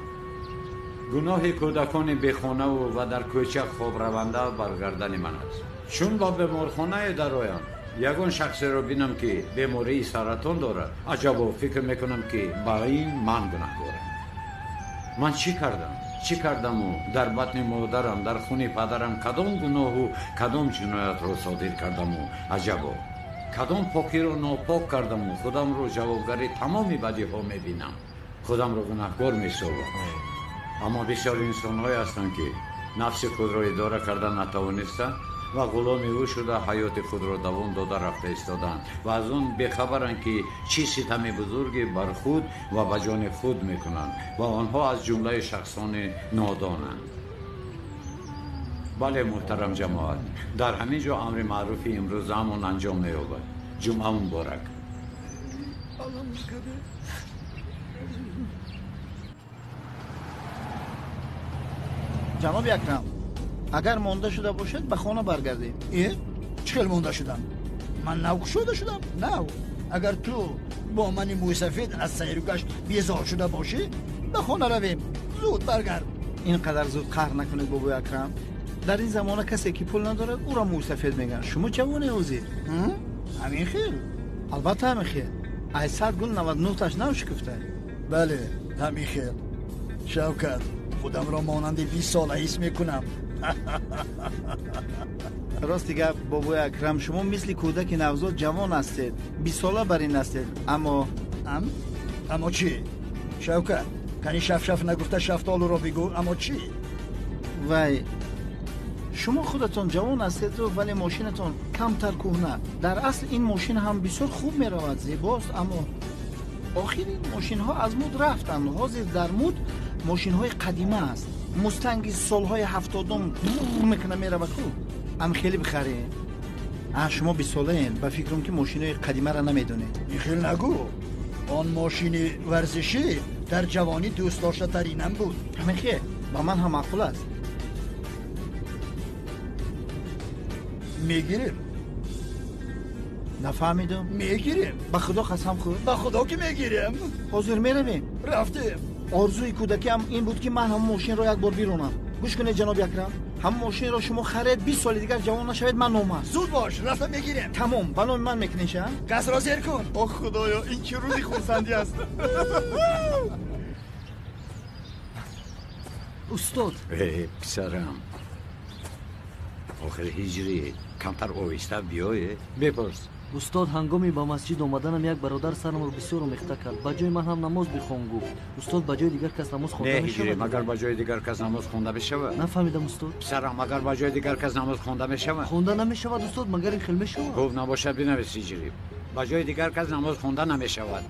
Гуноҳи кӯдакони бехонаву ва дар кӯча хобраванда бар гардани ман аст. Чун ба беморхонае дароям, ягон шахсеро бинам, ки бемории саратон дорад, аҷабо, фикр мекунам, ки ба ин ман гунаҳгорам. Ман чӣ кардам? Чӣ кардаму дар батни модарам, дар хуни падарам кадом гуноҳу кадом ҷиноятро содир кардаму, аҷабо, кадом покиро нопок кардаму худамро ҷавобгари тамоми бадиҳо мебинам, худамро гунаҳгор месобам. Аммо бисёр инсонҳое ҳастанд, ки нафси худро идора карда натавониста ва ғуломи ӯ шуда ҳаёти худро давом дода рафта истодаанд ва аз он бехабаранд, ки чӣ ситами бузурге бар худ ва ба ҷони худ мекунанд ва онҳо аз ҷумлаи шахсони нодонанд. Бале, муҳтарам ҷамоат, дар ҳамин ҷо амри маъруфи имрӯзаамон анҷом меёбад. Ҷумъа муборак. Ҷаноби Акрам, агар монда шуда бошед, ба хона баргардем. Э, чӣ хел монда шудам? Ман нав кушода шудам, нав. Агар ту бо мани мӯйсафед аз сайру гашт безор шуда бошӣ, ба хона равем. Зуд баргард. Ин қадар зуд қаҳр накунед, бобои Акрам. Дар ин замона касе ки пул надорад, ӯро мӯйсафед мегӯянд. Шумо ҷавоне ҳозир. Ҳамин хел? Албатта ҳамин хел. Ай 100 гул 99-таш нав шукуфта. Бале, ҳамин хел. Шавкат, худамро монанди 20 сола ҳис мекунам. Рости гап, бобои Акрам, шумо мисли кӯдаки навзод ҷавон ҳастед. 20 сола бар ин ҳастед, аммо аммо чӣ? Шавкат, кани шафшаф нагуфта шафтолуро бигӯ, аммо чӣ? Вай, шумо худатон ҷавон ҳастеду, вале мошинатон камтар кӯҳна. Дар асл ин мошин ҳам бисёр хуб меравад, зебост, аммо охир ин мошинҳо аз муд рафтанд. Ҳозир дар муд мошинҳои қадима аст. Мустанги солҳои 70-ум мекуна меравад ку. Ам хеле бихарем. Шумо 20 солаен, ба фикрам ки мошинои қадимаро намедонед. Ин хел нагӯ. Он мошини варзишӣ дар ҷавонӣ дӯстдоштатаринам буд. Ҳамин хел, ба ман ҳам маъқул аст. Мегирем. Нафаҳмидам. Мегирем. Ба худо қасам хӯр. Ба худо ки мегирем. Ҳозир меравем. Рафтем. Орзуи кӯдакиам ин буд, ки ман ҳамон мошинро як бор биронам. Гӯш кунед, ҷаноби Акрам, ҳамон мошинро шумо харед, 20 соли дигар ҷавон нашавед, ман номард. Зуд бош, рафта мегирем. Тамом, ба номи ман мекунед ша? Касро зер кун. Ох, худоё, ин чӣ рӯзи хурсандӣ аст! Устод. Э, писарам, охир ҳиҷрӣ, камтар оҳиста биёе. Бипурс. Устод, ҳангоми ба масҷид омаданам як бародар сарамро бисёр омехта кард. Ба ҷои ман ҳам намоз бихон, гуфт. Устод, ба ҷои дигар кас намоз хонда Не, ҳиҷрӣ, мешавад? Магар ба ҷои дигар кас намоз хонда мешавад? Нафаҳмидам, устод. Писарам, магар ба ҷои дигар кас намоз хонда мешавад? Хонда намешавад, устод, магар ин хел мешавад? Хуб, набошад, бинавис, ҳиҷрӣ: ба ҷои дигар кас намоз хонда намешавад.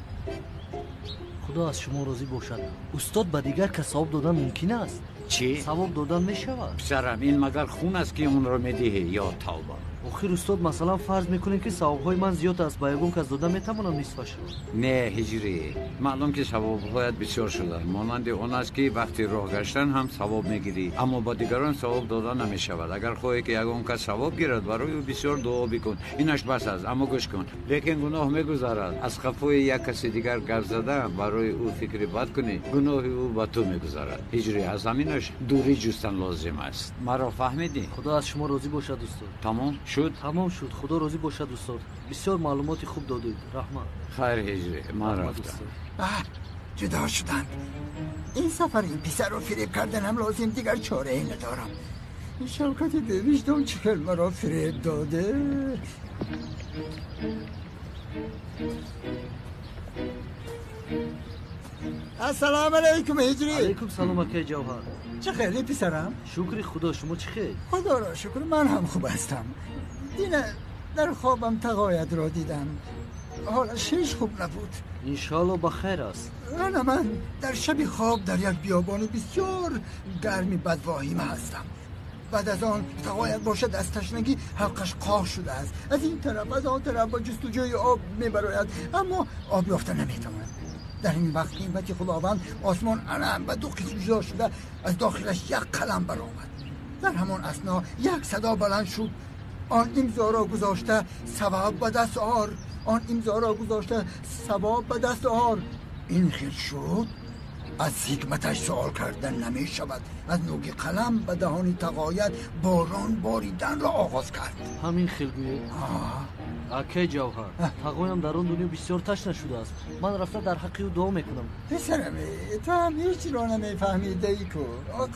Худо аз шумо розӣ бошад, устод. Ба дигар кас савоб додан мумкин аст? Чӣ? Савоб додан мешавад? Писарам, ин магар хун аст, ки онро медиҳӣ? Ё тавба! Охир, устод, масалан, фарз мекунем, ки савобҳои ман зиёд аст, ба ягон кас дода метавонам нисфашро? Не, ҳиҷрӣ, маълум ки савобҳоят бисёр шуданд. Монанди он аст, ки вақти роҳ гаштан ҳам савоб мегирӣ, аммо ба дигарон савоб дода намешавад. Агар хоҳӣ, ки ягон кас савоб гирад, барои ӯ бисёр дуо бикун, инаш бас аст. Аммо гӯш кун, лекин гуноҳ мегузарад. Аз қафои як каси дигар гап зада, барои ӯ фикри бад кунӣ, гуноҳи ӯ ба ту мегузарад. Ҳиҷрӣ, аз ҳаминаш дурӣ ҷустан лозим аст. Маро фаҳмидӣ? Худо аз шумо розӣ бошад, устод. Тамом шуд? Тамом шуд, худо розӣ бошад, устод. Бисёр маълумоти хуб додед, раҳмат. Хайр, ҳиҷрӣ, ман Раҳмат, рафтам. устод. Ҷудо шуданд. Ин сафар ин писарро фиреб карданам лозим, дигар чорае надорам. Шавкати бевиҷдон чӣ хел маро фиреб доде. Ассалому алайкум, ҳиҷрӣ. Алайкум салом, акаи Ҷавҳар. Чӣ хели, писарам? Шукри худо, шумо чӣ хел? Худоро шукр, ман ҳам хуб ҳастам. Дина дар хобам тағоятро дидам, ҳолаш ҳеҷ хуб набуд. Иншоалло, ба хайр аст. Ана ман дар шаби хоб дар як биёбони бисёр гарми бадвоҳима ҳастам. Баъд аз он тағоят бошад, аз ташнагӣ ҳалқаш қоҳ шудааст, аз ин тараф, аз он тараф ба ҷустуҷӯи об мебарояд, аммо об ёфта наметавонад. Дар ин вақт ҳикмати худованд, осмон ана ба ду қисм ҷудо шуда, аз дохилаш як қалам баромад. Дар ҳамон асно як садо баланд шуд: «Он имзоро гузошта савоб ба даст ор, он имзоро гузошта савоб ба даст ор». Ин хел шуд, аз ҳикматаш суол кардан намешавад. Аз нӯги қалам ба даҳони тағоят борон бориданро оғоз кард. Ҳамин хел гӯед, акаи Ҷавҳар? Тағоям дар он дунё бисёр ташна шудааст. Ман рафта дар ҳаққи ӯ дуо мекунам. Писарам, ту ҳам ҳеҷ-ро намефаҳмидаӣ ку.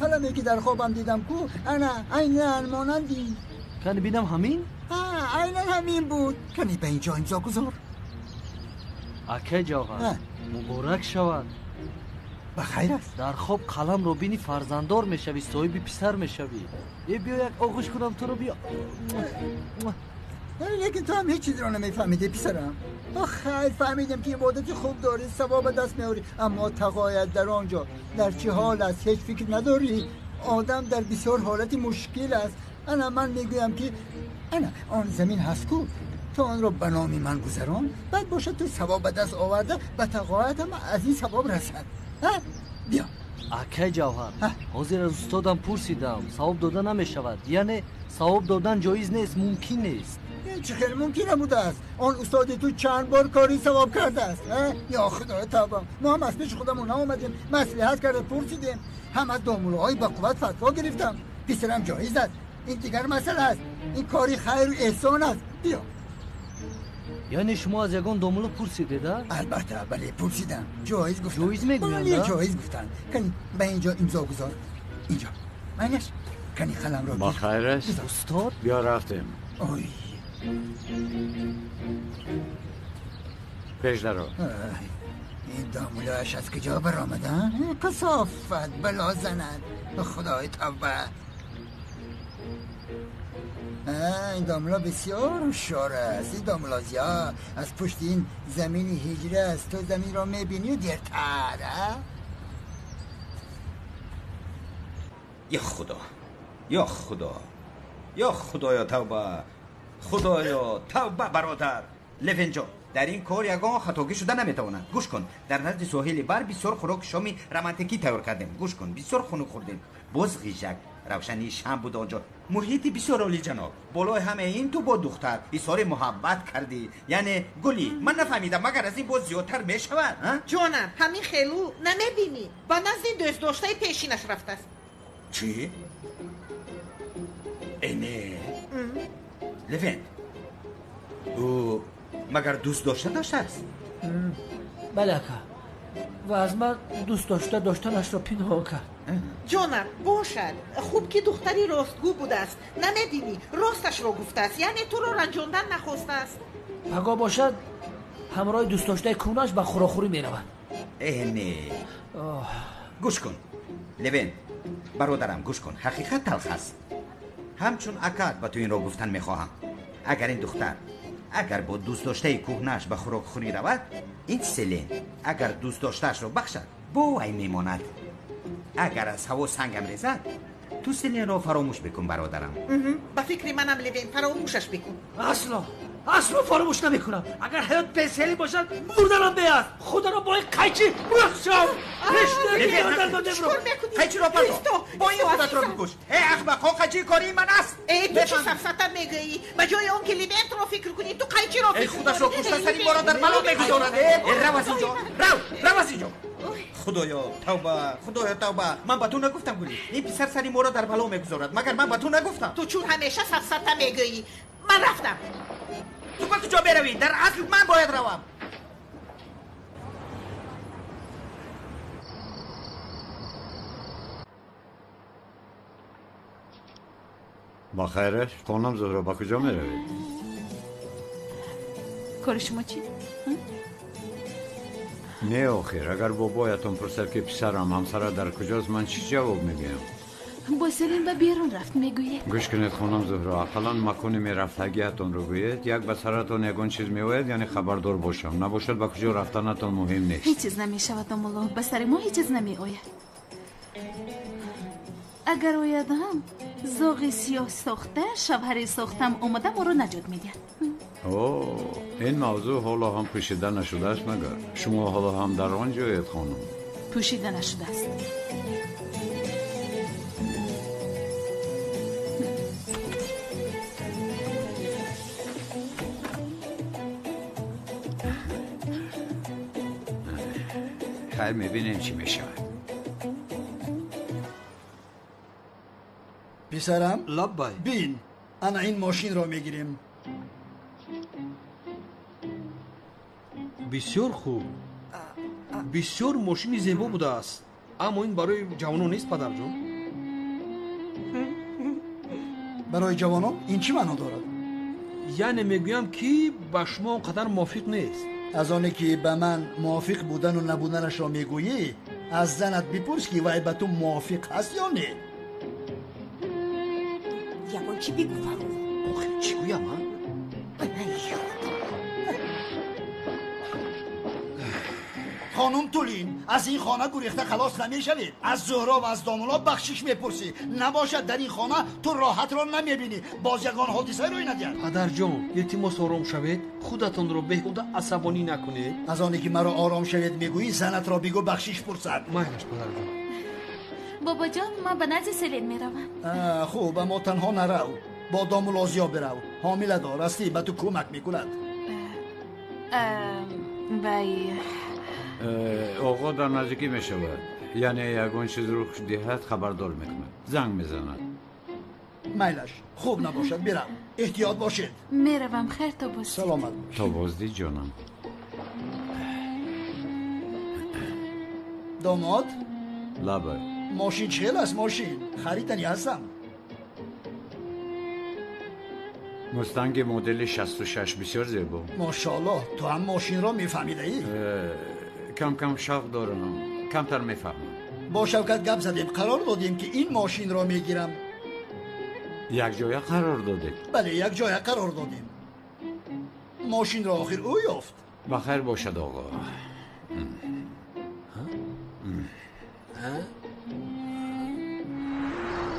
Қаламе ки дар хобам дидам ку, ана айнан монанди Кани бинам, ҳамин? Айнан ҳамин буд. Кани ба инҷо имзо гузор. Акаи Ҷавҳар, муборак шавад. Ба хайр аст. Дар хоб қаламро бини, фарзанддор мешавӣ, соҳиби писар мешавӣ. Э, биё, як оғӯш кунам туро, биё. Лекин ту ҳам ҳеҷ чизро намефаҳмидӣ, писарам. Хайр, фаҳмидем, ки ибодати хуб дорӣ, савоб ба даст меорӣ, аммо тағоят дар он ҷо дар чӣ ҳол аст, ҳеҷ фикр надорӣ. Одам дар бисёр ҳолати мушкил аст. Ана ман мегӯям, ки ана он замин ҳаст ку, ту онро ба номи ман гузарон, баъд бошад ту савоб ба даст оварда, ба тағоятам аз ин савоб расад. Биё. Акай Ҷавҳар, ҳозир аз устодам пурсидам, савоб дода намешавад, яъне савоб додан ҷоиз нест, мумкин нест. Ин чӣ хел мумкин набудааст? Он устоди ту чанд бор кори савоб кардааст. Ё худоё тавба, мо ҳам аз пеши худамон наомадем, маслиҳат карда пурсидем, ҳам аз домулоҳои ба қувват фатво гирифтам. Писарам, ҷоиз аст. Ин дигар масъала аст. Ин кори хайру эҳсон аст. Биё. Яъне шумо аз ягон домуло пурсидед, а? Албатта, бале, пурсидам. Ҷоиз гуфтанд. Ҷоиз мегӯянд? Бале, ҷоиз гуфтанд. Кани, ба инҷо имзо гузор. Инҷо. Майнаш, кани қаламро. Ба хайр аст? Устод? Биё, рафтем. Ой. Пеш даро. Ин домулояш аз куҷо баромада? Касофат бало занад. Худои тавба. Ин домула бисёр ҳушёр аст. Ин домула зиёд аз пушти ин замини ҳиҷра аст. Ту заминро мебинӣ дертар. Я худо, я худо, я худоё тавба, худоё тавба. Бародар Левенҷон, дар ин кор ягон хатогӣ шуда наметавонад. Гӯш кун, дар назди соҳили бар бисёр хӯроки шоми романтикӣ тайёр кардем. Гӯш кун, бисёр хунук хӯрдем. Боз ғижак, равшании шам буд онҷо, муҳити бисёр олиҷаноб. Болои ҳамаи ин ту бо духтар изҳори муҳаббат кардӣ. Яъне гулӣ, ман нафаҳмидам, магар аз ин боз зиёдтар мешавад? Ҷонам, ҳамин хелу намебинӣ, ба назди дӯстдоштаи пешинаш рафтааст. Чӣ? Э, не, Левент, ӯ магар дӯст дошта доштааст? Бале, ака, ва аз ман дӯст дошта доштанашро пинҳон кард. Ҷонам, бошад, хуб ки духтари ростгӯ будааст. Намебинӣ, росташро гуфтааст, яъне туро ранҷондан нахостааст. Пагоҳ бошад, ҳамроҳи дӯстдоштаи кӯнаш ба хӯрокхӯрӣ меравад. Э, не, гӯш кун, Левент бародарам, гӯш кун, ҳақиқат талх аст. Ҳамчун акат ба ту инро гуфтан мехоҳам. Агар ин духтар агар бо дӯстдоштаи кӯҳнааш ба хӯрокхӯрӣ равад, ин Селен агар дӯстдоштаашро бахшад, бо вай мемонад. Агар аз ҳаво сангам резад, ту Селенро фаромӯш бикун, бародарам. Ба фикри манам, Левен, фаромӯшаш бикун. Асло, асло фаромӯш намекунам. Агар ҳаёт беселин бошад, мурданам беҳ аст. Худоро бо ин қайчи мекушам. Қайчиро партоф, бо ин худатро бикуш. Э, ахмақҳо, қайчи кори ман аст. Э, ту чӣ сафсата мегӯӣ? Ба ҷои он ки Левентро фикр кунӣ, ту қайчиро фикр. Худашро кушта, сари моро дар бало мегузорад. Э, рав аз инҷо, рав, рав аз инҷо. Худоё тавба, худоё тавба. Ман ба ту нагуфтам, гулӣ, ин писар сари моро дар бало мегузорад. Магар ман ба ту нагуфтам? Ту чун ҳамеша сафсата мегӯӣ. Ман рафтам. Ту ба куҷо меравӣ? Дар асл ман бояд равам. Ба хайраш, хонам Зуҳро, ба куҷо меравед? Кори шумо чӣ? Не, охир, агар бобоятон пурсад, ки писарам, ҳамсара дар куҷост, ман чӣ ҷавоб мегӯям? Бо Селин ба берун рафт, мегӯед. Гӯш кунед, хонам Зуҳро, ақаллан макони мерафтагиатонро гӯед. Як ба саратон ягон чиз меояд, яъне хабардор бошам. Набошад, ба куҷо рафтанатон муҳим нест. Ҳеҷ чиз намешавад, домулло, ба сари мо ҳеҷ чиз намеояд. Агар ояд ҳам, зоғи сиёҳ сохта, шавҳари сохтам омада моро наҷот медиҳад. О, ин мавзӯъ ҳоло ҳам пӯшида нашудааст, магар шумо ҳоло ҳам дар он ҷоед, хонум? Пӯшида нашудааст. Хайр, мебинем, чӣ мешавад. Писарам. Лаббай. Бин, ана ин мошинро мегирем. Бисёр хуб, бисёр мошини зебо будааст, аммо ин барои ҷавонон нест, падарҷон. Барои ҷавонон ин чӣ маъно дорад? Яъне мегӯям, ки ба шумо он қадар мувофиқ нест. Аз оне ки ба ман мувофиқ будану набуданашро мегӯӣ, аз занат бипурс, ки вай ба ту мувофиқ ҳаст ё не. Ягон чӣ бигӯ, Фаррух. Охир, чӣ гӯям, а? Хонум Тулин, аз ин хона гурехта халос намешавед. Аз Зуҳро ва аз домуло бахшиш мепурсӣ. Набошад, дар ин хона ту роҳатро намебинӣ. Боз ягон ҳодиса рӯй надиҳад. Падарҷон, илтимос, ором шавед, худатонро беҳуда асабонӣ накунед. Аз оне ки маро ором шавед мегӯӣ, занатро бигӯ бахшиш пурсад. Майлаш, падарҷон. Бобоҷон, ман ба назди Селин меравам. Хуб, аммо танҳо нарав. Бо домулозиё бирав. Ҳомиладор ҳастӣ, ба ту кӯмак мекунад. Вай, оғо дар наздикӣ мешавад. Яъне ягон чиз рух диҳад, хабардор мекунад, занг мезанад. Майлаш, хуб набошад, бирав. Эҳтиёт бошед. Меравам, хайр, то боздид. Саломат бош. То боздид, ҷонам. Домод? Лабай. Мошин чӣ хел аст? Мошин харидани ҳастам. Мустанги модели 66, бисёр зебо. Мошоаллоҳ, ту ҳам мошинро мефаҳмидаӣ? Кам кам шавқ дорам, камтар мефаҳмам. Бо Шавкат гап задем, қарор додем, ки ин мошинро мегирам. Якҷоя қарор додед? Бале, якҷоя қарор додем. Мошинро охир ӯ ёфт. Ба хайр бошад, оғо.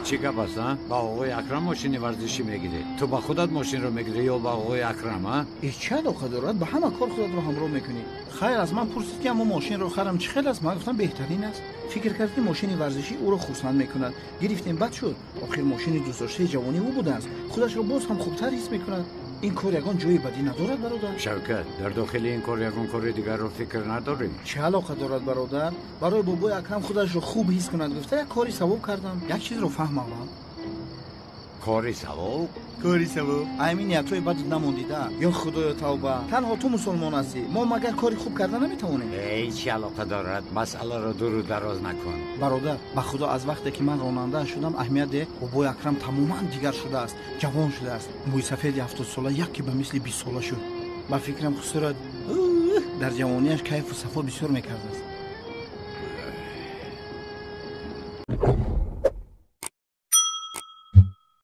Чӣ гап аст, а? Ба оғои Акрам мошини варзишӣ мегирӣ? Ту ба худат мошинро мегирӣ ё ба оғои Акрам, а? Чӣ алоқа дорад? Ба ҳама кор худатро ҳамроҳ мекунӣ. Хайр, аз ман пурсид, ки аммо мошинро харам чӣ хел аст? Ман гуфтам, беҳтарин аст. Фикр кард, ки мошини варзишӣ ӯро хурсанд мекунад. Гирифтем, бад шуд. Охир мошини дӯстдоштаи ҷавонии ӯ будааст. Худашро боз ҳам хубтар ҳис мекунад. Ин кор ягон ҷои бадӣ надорад, бародар? Шавкат, дар дохили ин кор ягон кори дигарро фикр надорӣ? Чӣ алоқа дорад, бародар? Барои бобои Акрам худашро хуб ҳис кунад гуфта, як кори савоб кардам. Як чизро фаҳмам. Кори савоб? Кори савоб. Аймин ниятҳои бад намондида. Ё худоё, тавба. Танҳо ту мусулмон ҳастӣ. Мо магар кори хуб карда наметавонем? Эй, чӣ алоқа дорад? Масъаларо дуру дароз накун. Бародар, ба худо, аз вақте ки ман ронанда шудам, аҳамият деҳ, бобои Акрам тамоман дигар шудааст, ҷавон шудааст. Мӯи сафеди 70сола яке ба мисли 20сола шуд. Ба фикрам, хусурат дар ҷавонияш кайфу сафо бисёр мекардааст.